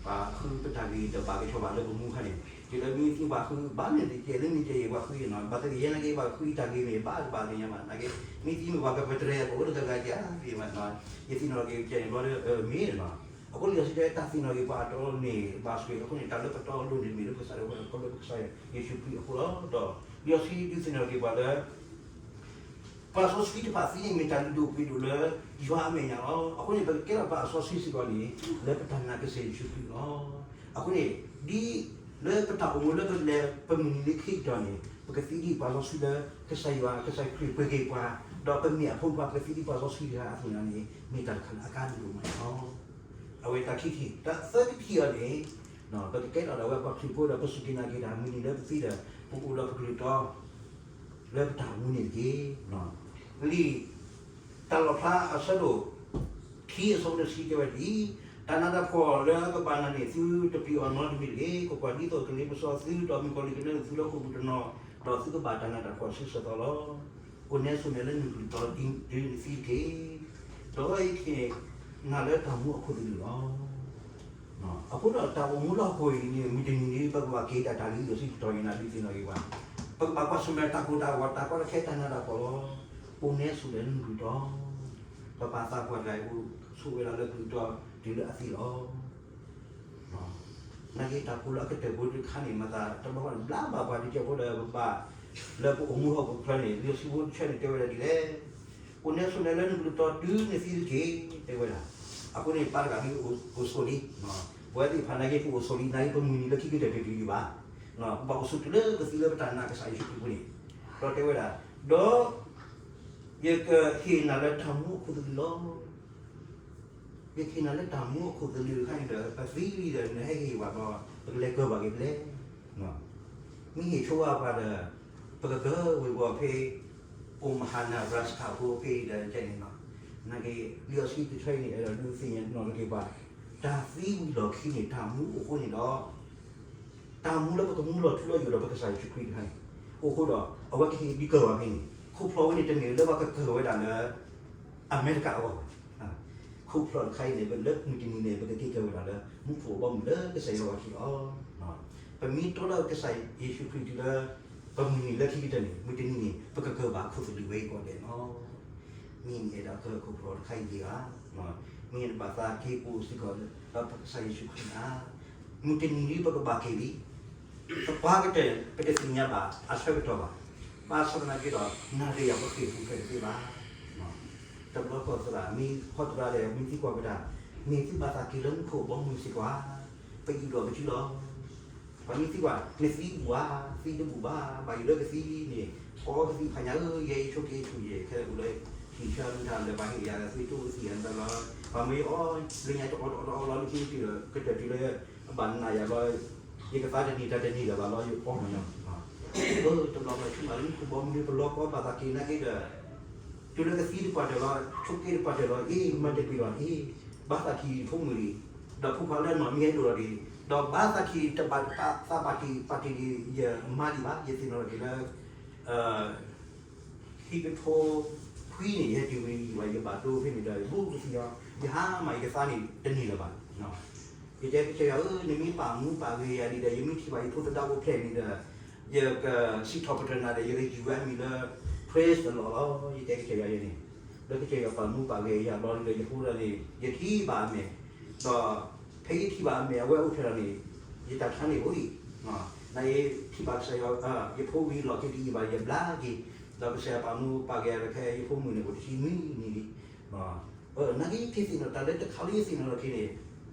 ၤဃုပတၢ်ဂ့ၤတဘၣ်ကဲထီၣ်ဘၣ်လၢပမူခါန့ၣ်, တုၤလၢမ့ၢ်သံပှၤဃုဘၣ်န့ၣ်တကဲလၢမ့ၢ်ကဲအံၤပှၤဃုအံၤနီၤ ဘၣ်သဂ့ၤယဲနာ်က့ ပှၤဃုအံၤတၢ်ဂ့ၤမ့ၢ်ဘၣ်တဘၣ်သ့ၣ်ညါဘၣ်နာ်က့, မ့ၢ်သံမ့ၢ်ပှၤကပတြၢၤပအိၣ်လၢတဂၤကဲအါသ့ၣ်မးနီၤ, ယသ့ၣ်နီၣ်က့ၤကဲန့ၣ်ဘျီလၢမ့ၢ်နီၤ, အဃိလံာ်စီဆှံတဲတၢ်သ့ၣ်နီၣ်က့ၤပှၤအတီအလိၤန့ၣ် ဘၣ်ဆိၣ်ဂ့ၤအဃိန့ၣ် တၢ်လၢပတီအလိၤန့ၣ် မ့ၢ်လၢပကစၢ်ယွၤအဃိဒီး ခီဖျိပကစၢ်ယ့ၣ်ၡူးခရံာ်အဃိလီၤ. ဒီးလံာ်စီဆှံဒုးသ့ၣ်နီၣ်က့ၤပှၤလၢ ပှၤစီဆှံတဖၣ်သံန့ၣ် မ့ၢ်တၢ်လုၢ်ဒိၣ်ပှ့ၤဒိၣ်လၢယွၤအမဲာ်ညါလီၤ. အဃိန့ၣ် ပကကဲထီၣ်ပှၤအစီဆှံစ့ၢ်ကီးန့ၣ် လၢပတၢ်နာ်ကစၢ်ယ့ၣ်ၡူးခရံာ်လီၤ. အဃိန့ၣ် ဒ်လၢပတၢ်အိၣ်မူလၢပလဲၤပမုၢ်နံၤလၢခံကတၢၢ်န့ၣ် ပကသံဒံးပှၤစီဆှံလၢကစၢ်ယွၤ ကစၢ်ခရံာ်ပှ့ၤက့ၤပှၤ, ဒီးပမ့ၢ်အဖိခွါ ပကသံဒံးပှၤစီဆှံတဂၤအသိးန့ၣ် မ့ၢ်တၢ်တခါလၢအကါဒိၣ်ဒိၣ်မးန့ၣ်လီၤ. အဝဲတၢ်ခံထံၣ်, တၢ်သၢထံၣ်အံၤန့ၣ် ပကကဲထီၣ်ဒၣ်ဝဲပှၤခရံာ်ဖိဒီး ပစူၢ်က့ၤနာ်က့ၤတၢ်မုၢ်နံၤလၢပသံဒီး ပအိၣ်ဒီးပကလုၢ်တီ လၢပတၢ်အိၣ်မူန့ၣ်တက့ၢ်. လံာ်တၢ်လီၣ်ဖျါအဆၢဒိၣ်ခံအဆၢဖိတဆံတဲဝဲဒ်အံၤ, တၢ်နးတၢ်ဖှီၣ်လၢကဘၣ်နၤန့ၣ်သုတပျံၤအီၤနီတမံၤတဂ့ၤ, ကွၢ်ကွၢ်, ဒ်သိးကလ့ပစီသု ဒီးမုၣ်ကီၤလံၢ်ကနၢသုလၢဃိာ်ပူၤတနီၤ, ဒီးသုကဘၣ်တၢ်နးတၢ်ဖှီၣ်ဆံးဆံးသီလီၤ. အိၣ်နဲဆိးနဲလၢနကလုၢ်တီ တုၤနသံတက့ၢ်. ဒီးယကဟ့ၣ်နၤလၢတၢ်မူအခိၣ်သလုးလီၤ. အဃိဒီးတၢ်အိၣ်မူလၢဟီၣ်ခိၣ်အံၤန့ၣ် မုၢ်တနံၤန့ၣ် ပကဘၣ်က့ၤဒၣ်တၢ်လၢလံာ်စီဆှံတတီၤအံၤန့ၣ် ဒုးသ့ၣ်နီၣ်က့ၤပှၤ, ပကဘၣ်ကွၢ်ဆၢၣ်မဲာ်တၢ်ကိၢ်တၢ်ဂီၤ တၢ်ကီတၢ်ခဲတၢ်နးတၢ်ဖှီၣ်လီၤ. အိၣ်နဲဆိးနဲလၢနကလုၢ်တီ, ပပၢ်သးပှၢ်တဂၤအံၤအိၣ်ဆိးဝဲဒၣ်လၢကလုၢ်တီတုၤလၢအသံလီၤ. နာ်က့တၢ်ဖိလၢအကတၢၢ်ဖိတခါန့ၣ် မၤသးတဘျီဃီန့ၣ် ဘျါဘၣ်ပှၤတကဲဖိဒီး ပဘၣ်လၢပအိၣ်မူဟီၣ်ခိၣ်ချၢန့ၣ် လံာ်စီဆှံဖိတဆၢန့ၣ်တဲဝဲဒၣ်ဒ်လဲၣ်, အိၣ်နဲဆိးနဲလၢနကလုၢ်တီ တုၤနသံတက့ၢ် တဲဝဲဒၣ်. အဃိန့ၣ် ပၢ်တဂၤဒ်အိၣ်ဆိးလံ, ပဝဲသ့ၣ်တဖၣ်နာ်က့ ပအိၣ်ဆိးလံ နာ်က့ပမုၢ်နံၤလၢခံကတၢၢ်တတုၤဒံးဘၣ်, ပဘၣ်အိၣ်ဆိးတုၤလၢပသံလၢပတၢ်နာ်ကစၢ်ယ့ၣ်ၡူးခရံာ်အပူၤန့ၣ်, ဒီးတဲဝဲဒၣ်, ဒီး ယကဟ့ၣ်နၤလၢတၢ်မူအခိၣ်သလုးလီၤ. ယကဟ့ၣ်နၤလၢတၢ်မူအခိၣ်သလုးတခါန့ၣ်ဒီး ပသံလံဒီး နဟဲက့ၤဟ့ၣ်ဝဲဒီး ပကလဲၤကၢၤဘၣ်က့ၤဖဲလဲၣ်. မ့ၢ်ဟ့ၣ်ဆိဝဲပှၤဒီး ပကကၢၤဝဲၤဘီဖဲ Omaha Nebraska အဃိဖဲအံၤဒီး ကဲန့ၣ်လီၤ. နာ်က့ လံာ်စီဆှံတဆၢအံၤန့ၣ် အဲၣ်ဒိးဒုးသ့ၣ်နီၣ်ထီၣ်က့ၤပှၤ တၢ်သံဝံၤလီၢ်ခံန့ၣ် တၢ်မူအိၣ်ဃိန့ၣ်ဒီး တၢ်မူလၢပကမူလီၤထူလီၤယိာ်ဒီးပကစၢ်ယ့ၣ်ၡူးခရံာ်တခါန့ၣ် အိၣ်ဃိဒီး အဝဲကဟ့ၣ်ဒုးကၢၤဘၣ်ဖဲန့ၣ် ခိၣ်ဖျီၣ်ဝဲန့ၣ်တမ့ၢ်လၢပှၤကကၢၤဝဲဒၣ်လၢ အမဲရကၤအဂီၢ်ဘၣ်. ခိၣ်ဖျီၣ်တခါအံၤန့ၣ် လၢမုၢ်တနံၤန့ၣ် ပကက့ၤကၢၤဝဲဒၣ်လၢ မူခိၣ်အဘီအမုၢ်လၢကစၢ်ယွၤအခံလီၤ. ပမ့ၢ်တီဒီးကစၢ်ယ့ၣ်ၡူးခရံာ်တုၤလၢ ပမုၢ်နံၤလၢခံကတၢၢ်န့ၣ် မုၢ်တနံၤန့ၣ် ပကကၢၤဘၣ်ခိၣ်သလုးဝဲအံၤကိးဂၤဒဲးလီၤ. မ့ၢ်နအဲၣ်ဒိးကၢၤခိၣ်ဖျီၣ်တခါအံၤဂ့ၤဧါ. မ့ၢ်နဘၣ်သးက့ၤအိၣ်စ့ၢ်ကီးဒီးပကစၢ်ယ့ၣ်ၡူးခရံာ်ဧါ. မုၢ်တနံၤဒ်ပကဘၣ်က့ၤလံ သပှၢ်ကတၢၢ် ပတသ့ၣ်ညါဘၣ်အဆၢကတီၢ်ဘၣ်. ဘၣ်ဆၣ်သနာ်က့ဒီး နၤဒီးယၤပဃ့ၢ်ပူၤဖျဲးတသ့ဘၣ်. တဘျီဃီသရၣ်မ့ၢ်ဟီၣ်သရၣ်ဒီး မ့ၢ်သံကွၢ်ဝဲဒၣ်, မ့ၢ်သုဘၣ်သးက့ၤလၢမူခိၣ်အဘီအမုၢ်စ့ၢ်ကီးဧါ. ပယူးဒီးပစုလီၤ. ပှၤမ့ၢ်သံကွၢ် နသံဘူၣ်ဧါ, သံတဘူၣ်ဘၣ်, ဘၣ်ယိၣ်လၢကသံန့ၣ်, ကိးကသံဖးညါဧၢ, ယဲယဆိးက့ဆူၣ်ယဲၢ် ခဲအံၤအိၣ်လၢဟံၣ်ဆၢမုၢ်တၢ်လၢၤဘၣ်ဟ့ၣ်ယၤ သံတိၢ်သံယၤတဘျီလီၤ. ပှၤမ့ၢ်အီၣ်လၢညါတအီၣ်တအီၣ်တအီၣ်လီၤ လၢခံကတၢၢ်တုၤလၢ အဘၣ်နးယၤလီၤ, ယကသါတန့ၢ်တၢ်တန့ၢ်လၢၤဘၣ်လီၤ ယအီၣ်မးညီ. တဘျီဃီဆူမးလၢမူခိၣ်ဘီမုၢ်လၢပလီၢ်ကီဘၣ်သးက့ၤနာ်က့ဒီး တုၤလၢကသံတပှၢ်တၢၢ်လီၤ, ဆိးက့တပှၢ်တၢၢ်လီၤ, အ့ၣ် မၤတပ့ၤလီၤအ့ၣ်, ဘၣ်သးက့ၤယဖိမုၣ်လံ, ဒီးဖိခွါလၢနီၢ်မ့ၢ်အဲၣ်ဒိးလီၤဒံး, ဒီးဘၣ်သးက့ၤတဘၣ်သးဘၣ်တ့ၢ်ပာ်တ့ၢ်ဒံးယမါဒံးဘၣ်, ယသ့ၣ်နီၣ်ထီၣ်က့ၤလၢ ခံကထိခွံန့ၣ် ယဟဲတုၤဝဲယံာ်ဘၣ် ယဘၣ်ဒိဖဲန့ၣ်ဒီး ဘူးကသံလီၤ, ယဟါမး ယကသါန့ၣ်တန့ၢ်လၢၤဘၣ်. ယတဲကစၢ်ယွၤဧၢ, နမ့ၢ်ပာ်မူပာ်ဂဲၤယၤဒံးဒီး ယမ့ၢ်ထံၣ်ဘၣ်ယဖိသဒါအိၣ်ဖျဲၣ်န့ၣ်ဒီး ယကစံးထီၣ်ပတြၢၤနၤဒီး ယကယူၤဝဲအမံၤလၢ Praise the Lord လီၤ. ယတဲကစၢ်ယွၤယဲန့ၣ်, လၢကစၢ်ယွၤပာ်မူပာ်ဂဲၤယၤဘျီဒီး ယဖိဒီးန့ၣ် ယထံၣ်ဘၣ်အမဲာ်, ဒီးဖဲယထံၣ်ဘၣ်အမဲာ် အဝဲအိၣ်ဖျဲၣ်လီၤန့ၣ် ယတၢ်ဆါန့ၣ်အိၣ်ဒံး, နယထံၣ်ဘၣ်ကစၢ်ယွၤ, ယဖိဝံၤလီၢ်ခံတယံာ်ဘၣ် ယဘျါက့ၤ, ဒီးကစၢ်ယွၤပာ်မူပာ်ဂဲၤဒီး ခဲအံၤယဖိမုၣ်န့ၣ် အိၣ်တဆံနွံနံၣ်လံ. နာ်က့ ယသ့ၣ်နီၣ်တၢ်လၢတခါလၢယသ့ၣ်နီၣ်လီၤက့ၤန့ၣ်,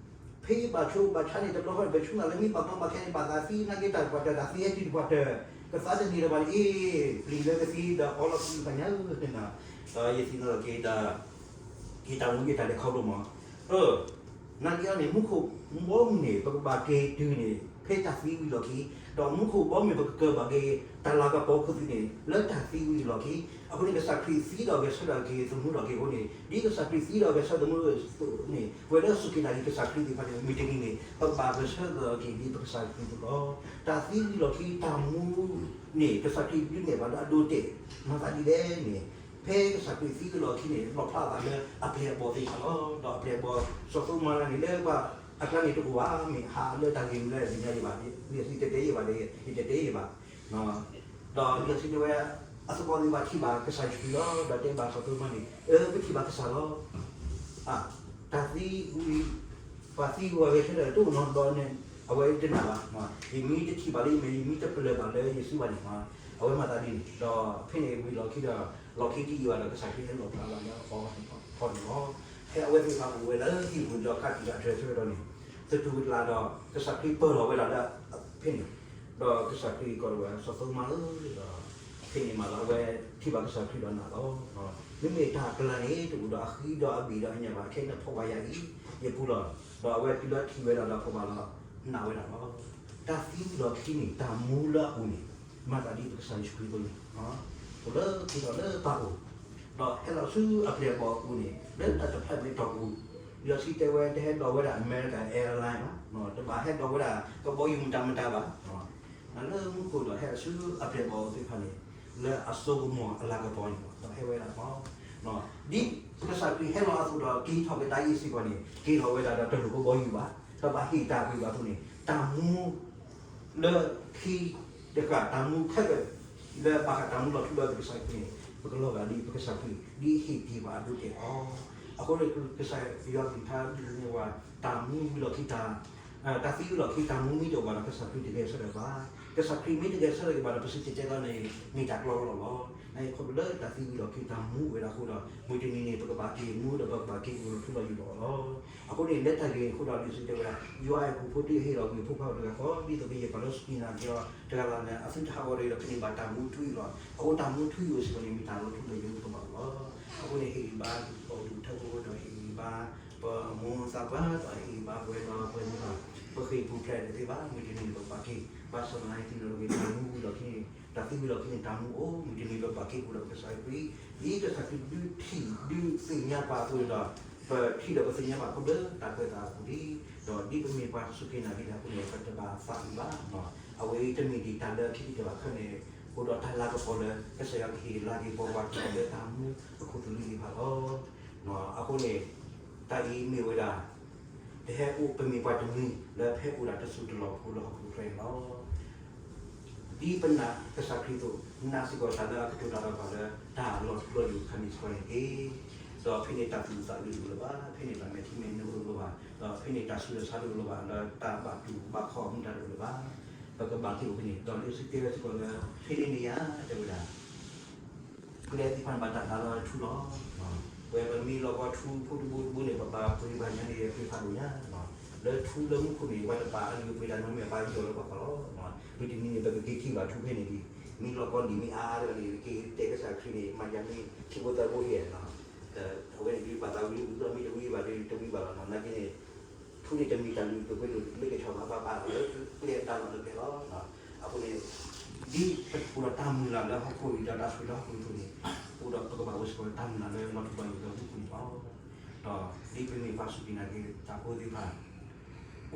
ဖဲယဘၣ်ဆိဘၣ်ဆါန့ၣ် တဘျီဃီန့ၣ် ပဆူၣ်နၤလၢမ့ၢ်ဘၣ်ကီဘၣ်ခဲန့ၣ် ဘၣ်သးသံနာ်က့ တၢ်တပှၢ်တၢၢ် တၢ်သံဟဲတုၤတပှၢ်တၢၢ် ကသါတန့ၢ်လၢၤဘၣ်န့ၣ် အ့ၣ် ပျံၤလၢကသံဒီးအီလီၤကသံဖးညါဧၢ, ဒီးယသ့ၣ်နီၣ်လီၤက့ၤဒီး ယတၢ်မူယတၢ်လဲၤခီဖျိမး, နာ်က့အံၤန့ၣ် မူခိၣ်ဘီမုၢ်န့ၣ် ပကဘၣ်က့ၤတုၤန့ၣ် ဖဲတၢ်သံဝံၤလီၢ်ခံ, ဒီးမူခိၣ်ဘီမုၢ်ပကကၢၤဘၣ်က့ၤ တၢ်လၤကပီၤခိၣ်သ့ၣ်န့ၣ် လၢတၢ်သံဝံၤလီၢ်ခံ, အဃိန့ၣ် ကစၢ်ခရံာ်သံဒီးဂဲၤဆၢထၢၣ်က့ၤ သမူထီၣ်က့ၤအဃိန့ၣ် ဒ်ကစၢ်ခရံာ်သံဒီးဂဲၤဆၢထၢၣ်သမူအသိးန့ၣ် ပဝဲလၢစူၢ်က့ၤနာ်က့ၤကစၢ်ခရံာ်သ့ၣ်တဖၣ်န့ၣ် မုၢ်တနံၤန့ၣ် ပကဘၣ်ဂဲၤဆၢထၢၣ်က့ၤဒ်ပကစၢ်ခရံာ်အသိးလီၤ. တၢ်သံဝံၤလီၢ်ခံတၢ်မူန့ၣ် ကစၢ်ခရံာ်ဒုးနဲၣ်ဘၣ်လၢအဒိတဲာ် မၤသးဒ်လဲၣ်န့ၣ်, ဖဲကစၢ်ခရံာ်သံဝံၤလီၢ်ခံန့ၣ် လီၣ်ဖျါအသးလၢအပျဲၢ်အဘီၣ်သ့ၣ်တဖၣ်လီၤ. ဒီးအပျဲၢ်အဘီၣ် စီၤသိမါန့ၣ် လၢပှၤအကျါန့ၣ်တအိၣ်ဘၣ်, မ့ၢ်ဟးလၢတၢ်ဂ့ၢ်မနုၤလဲၣ် ယသ့ၣ်ညါယံၤဘၣ်, လံာ်စီဆှံတတဲယံၤဘၣ်ဒီး ယတတဲယံၤဘၣ်. ဒီးလံာ်စီဆှံတဲဝဲ အသကိးသ့ၣ်တဖၣ်ထံၣ်ဘၣ်ကစၢ်ယ့ၣ်ၡူးခရံာ်လီၤ. ဒီးတဲဘၣ်စီၤသိမါန့ၣ် အၢ ပထံၣ်ဘၣ်ကစၢ်လီၤ. တၢ်သံဝံၤ ပှၤသံဝံၤဂဲၤဆၢထၢၣ်တအိၣ်နီတဘျီန့ၣ် အဝဲတနာ်ဘၣ်, ယမ့ၢ်တထံၣ်ဘၣ်လၢယမဲာ် ယမ့ၢ်တပျဲၢ်ဘၣ်လၢယစုဘၣ်န့ၣ်, အဝဲမၤသးဒ်န့ၣ် ဒီးဖဲန့ၣ်ဝံၤလီၢ်ခံဒီး လီၢ်ခံတယံာ်ဘၣ်ဒီး ကစၢ်ခရံာ်ဟဲလီၣ်ဖျါဘၣ်လၢအီၤထီၣ်န့ၣ်လီၤ. ဖဲအဝဲသ့ၣ်တဖၣ်အိၣ်ဝဲလၢဟံၣ်ပူၤဒီးကးတံာ်ဒီးအဒြဲၣ်ဆၢကတီၢ်န့ၣ် သတူၢ်ကလာ်ဒီး ကစၢ်ခရံာ်ပၢၢ်လီၤဝဲဒၣ်လၢဖဲန့ၣ်, ဒီးကစၢ်ခရံာ်ကိးထီၣ်ဝဲ စီၤသိမါဧၢ, ဒီးဖဲန့ၣ်မးလီၤ အဝဲထံၣ်ဘၣ်ကစၢ်ခရံာ်ဒီးနာ်လီၤ. မ့မ့ၢ်တၢ်ကလၤန့ၣ် တအိၣ်ဒီးအဃံဒီးအဘ့ၣ်ဒီးအညၣ်ဘၣ်, ခဲအံၤန့ၣ်ဖီၣ်ဘၣ်ယၤအံၤ ယပူၤလီၤ. ဒီးအဝဲတုၤလၢထံၣ်ဝဲဒၣ်ဒီးဖီၣ်ဘၣ်လီၤ နာ်ဝဲဒၣ်လီၤ. တၢ်သံဝံၤလီၢ်ခံန့ၣ် တၢ်မူလၢအအိၣ်န့ၣ် မၤသးဒ်ပကစၢ်ယ့ၣ်ၡူးခရံာ်အသိးန့ၣ်, အိၣ်လၢခံဒီးလၢပၢ်အိၣ်, ဒီးဟဲလီၤဆူအပျဲၢ်အဘီၣ်အပူၤန့ၣ် လၢတၢ်တဖျၢၣ်မ့ၢ်တီၢ်ပူၤ, လံာ်စီဆှံတဲဝဲ တဟဲဒိးဝဲဒၣ် American Airline ဘၣ်, တဘၣ်ဟဲဒိးဝဲဒၣ်ကဘီယူၤမတၤမတၤဘၣ်, လၢမူခိၣ်ဒီးဟဲလီၤဆူအပျဲၢ်အဘီၣ်သ့ၣ်တဖၣ်န့ၣ် လၢအစိကမီၤအလၤကပီၤန့ၣ် ဒီးဟဲဝဲဒၣ်လီၤ. ဒ်ကစၢ်ခရံာ်ဟဲလီၤအသိးဒီးက့ၤထီၣ်က့ၤတၢ်အံၤစ့ၢ်ကီးန့ၣ် က့ၤထီၣ်ဝဲဒၣ်ဒီးတလိၣ်ကဘီယူၤဘၣ်, တဘၣ်ဟ့ၣ်တၢ်ကွံာ်ဘၣ်အသိးန့ၣ် တၢ်မူ လၢခံတဃၣ် တၢ်မူခဲလၢာ် လၢဘၣ်ဃးတၢ်မူလီၤထူလီၤယိာ်ပကစၢ်ခရံာ်န့ၣ် ပကလီၤဂာ်ဒ်ပကစၢ်ခရံာ် ဒ်ဟ့ၣ်တ့ၢ်ဘၣ်အဒိတဲာ်လီၤ. အဃိန့ၣ် ကစၢ်ယွၤကလုၢ်ကထါဒုးနဲၣ်ဝဲ တၢ်မူဝံၤလီၢ်ခံ တၢ်သံဝံၤလီၢ်ခံ တၢ်မူမ့ၢ်တအိၣ်ဘၣ်ဒီး ကစၢ်ခရံာ်တဂဲၤဆၢထၢၣ်ဘၣ်. ကစၢ်ခရံာ်မ့ၢ်တဂဲၤဆၢထၢၣ်ဘၣ်ဒီး ပစံးတတဲသီန့ၣ် မ့ၢ်တၢ်ကလီကလီလီၤ. နခီဖျိလၢတၢ်သံဝံၤလီၢ်ခံ တၢ်မူအိၣ်ဝဲဒၣ်အဃိဒီး မုၢ်တနံၤန့ၣ် ပကဘၣ်က့ၤမူဒီးပကဘၣ်က့ၤအိၣ်လီၤထူလီၤယိာ်လီၤ. အဃိန့ၣ် လၢတၢ်ဂ့ၢ်အံၤအဃိဒီး လံာ်စီဆှံတဲဝဲဒၣ် ယွၤအဲၣ်ဟီၣ်ခိၣ်ဖိတဟ့ၣ်လီၤကွံာ်အဖိခွါတဂၤဃီ ဒ်သိးကယဲၢ်ပှၤလၢစူၢ်က့ၤနာ်က့ၤအီၤတဂၤလၢ်လၢ်န့ၣ် အသုတဟးဂီၤတဂ့ၤဒီး ကန့ၢ်ဘၣ်တၢ်မူထူယိာ်လီၤ. အဃိတၢ်မူထူယိာ်စ့ၢ်ကီးန့ၣ် မ့ၢ်တၢ်လီၤထူလီၤယိာ်လၢပကဘၣ်အိၣ်လီၤ. အဃိန့ၣ် ဟ့ၣ်ဂံၢ်ဘါ ပအိၣ်ဒူၣ်ထၢဖိဒီး ဟ့ၣ်ဂံၢ်ဘါ ပမိၢ်သးပှၢ်ဒီး ဟ့ၣ်ဂံၢ်ဘါပဝဲဒီးပှၤန့ၣ်လီၤ. ပဃ့ၢ်ပူၤဖျဲးတသ့ဘၣ် မုၢ်တနံၤန့ၣ် ပကဘၣ်က့ၤ ဘၣ်ဆၣ်သနာ်က့ တၢ်မူဝံၤလီၢ်ခံန့ၣ် တၢ်သံဝံၤလီၢ်ခံန့ၣ် တၢ်မူအိၣ် မုၢ်တနံၤပကဘၣ်က့ၤအိၣ်ဒီးပကစၢ်ခရံာ် ဒ်ကစၢ်ခရံာ်ဒုးထံၣ်ဒုးသ့ၣ်ညါပှၤအသိးန့ၣ်ဒီး ပထံၣ်ဒီးပသ့ၣ်ညါဘၣ်ခီဖျိတၢ်ကွဲးအသးအပူၤလံ. ဒီးဒ်ပမ့ၢ်ပှၤစူၢ်က့ၤနာ်က့ၤတၢ်အဃိန့ၣ် ပတဘၣ်သးအုးဘၣ်. အဝဲအံၤတမ့ၢ်ဒ်တၢ်လၢခံကတၢၢ်ဘၣ်ခဲန့ၣ် အိၣ်ဒီးတၢ်လၤကပီၤလၢ ကစၢ်ယွၤကဟ့ၣ်လၤက့ၤပှၤ ပှၤထံၣ်လီၤလၢတၢ်မူအခိၣ်သလုးသ့ၣ်တဖၣ်လီၤ. အဃိန့ၣ် တၢ်အံၤမ့ၢ်ဝဲဒၣ် တဟဲအိၣ် ပမ့ၢ်ပှၤတမှံၤလၢဖဲအိၣ်ဒၣ်တစိၢ်တလီၢ်ဖိလၢဟီၣ်ခိၣ်ချၢအံၤလီၤ. ဒ်ပနာ်ကစၢ်ခရံာ်အသိး နာ်စ့ၢ်ကီးတၢ်လၢအကတိၤတၢ်ဒီးပှၤလၢ တၢ်လီၤထူလီၤယိာ်ခါန့ၣ်စ့ၢ်ကီးန့ၣ်တက့ၢ်. ဒီးဖဲန့ၣ်တၢ်သူၣ်အုးသးအုးတအိၣ်လၢၤဘၣ်, ဖဲန့ၣ်တၢ်မဲာ်ထံမဲာ်နိတအိၣ်လၢၤဘၣ်, ဒီးဖဲန့ၣ်တၢ်ဆူးတၢ်ဆါတအိၣ်လၢၤဘၣ်, ဒီးတၢ်ဘၣ်တူၢ်ဘၣ်ခီၣ်မူဒါတအိၣ်လၢၤဘၣ်. ပကဘၣ်က့ၤအိၣ်ဖဲန့ၣ် ဒီးလံာ်စီဆှံတဲဝဲစ့ၢ်ကီးလၢ ဖဲန့ၣ်န့ၣ်ဧါ တဲဝဲဒၣ် ကျဲသ့ၣ်တဖၣ်န့ၣ် ဘၣ်တၢ်နးလီၤထူလီၤ. ပဝဲပမ့ၢ်လီၤကီထူဖိတဘိတဘိန့ၣ် ပဘၣ်ပှ့ၤဘၣ်ညါန့ၣ် ပှ့ၤဖးဒိၣ်ညါ, လၢထူလၢမူခိၣ်န့ၣ် ပှၤတဘၣ်အလုၢ်အပှ့ၤတၢ်နီတမံၤ ဘၣ်ယီၢ်လၢပှၤကီၢ်လီၤ. မုၢ်တနံၤန့ၣ် ပကက့ၤထံၣ်ဘၣ်ထူဖဲန့ၣ်ဒံး, မ့ၢ်လီၤကီဒံးမ့ၢ်အါအါဒီးန့ၣ် ပက့ၤတဲကစၢ်ခရံာ်န့ၣ် မၤယၤမ့ၢ်ခံဖိသၢဖိယဲၢ်လီၤ. အဝဲန့ၣ်ဒ်ပှၤသးဝံၤလံ ဝံၤဒီးမ့ၢ်တဝံၤဘၣ်ဒီးတဝံၤဘၣ်လီၤ. နာ်က့န့ၣ် ထူန့ၣ်တမ့ၢ်တၢ်လုၢ်ဒိၣ်ပှ့ၤဒိၣ်လၢကဆီၣ်ဘၣ် ဘၣ်ဘၣ်လီၤလၢကျဲတၢ်လီၢ်လၢကျဲလီၤ. အဃိန့ၣ် ဒ်ပအိၣ်ဒီးတၢ်မုၢ်လၢ်လၢဟီၣ်ခိၣ်အံၤ ဒီးတၢ်ဆိၣ်ဂ့ၤလၢဟီၣ်ခိၣ်အံၤအသိးန့ၣ် အိၣ်ဒီးပကဘၣ်အိၣ်စ့ၢ်ကီးတၢ်မုၢ်လၢ်လၢလီၤထူလီၤယိာ်လၢမူခိၣ်န့ၣ်လီၤ. ဒီးဒ်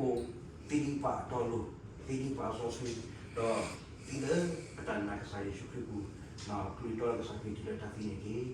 ပမ့ၢ်ပှၤစူၢ်က့ၤနာ်က့ၤတၢ်ဖိသ့ၣ်တဖၣ် အိၣ်သ့ဒ်ပှၤအစီဆှံ, ဒီးသံလၢပတၢ်နာ်ကစၢ်ယ့ၣ်ၡူးခရံာ်အပူၤ, ကလုၢ်တီလၢကစၢ်ခရံာ်တုၤလၢတၢ်သံန့ၣ်တက့ၢ်.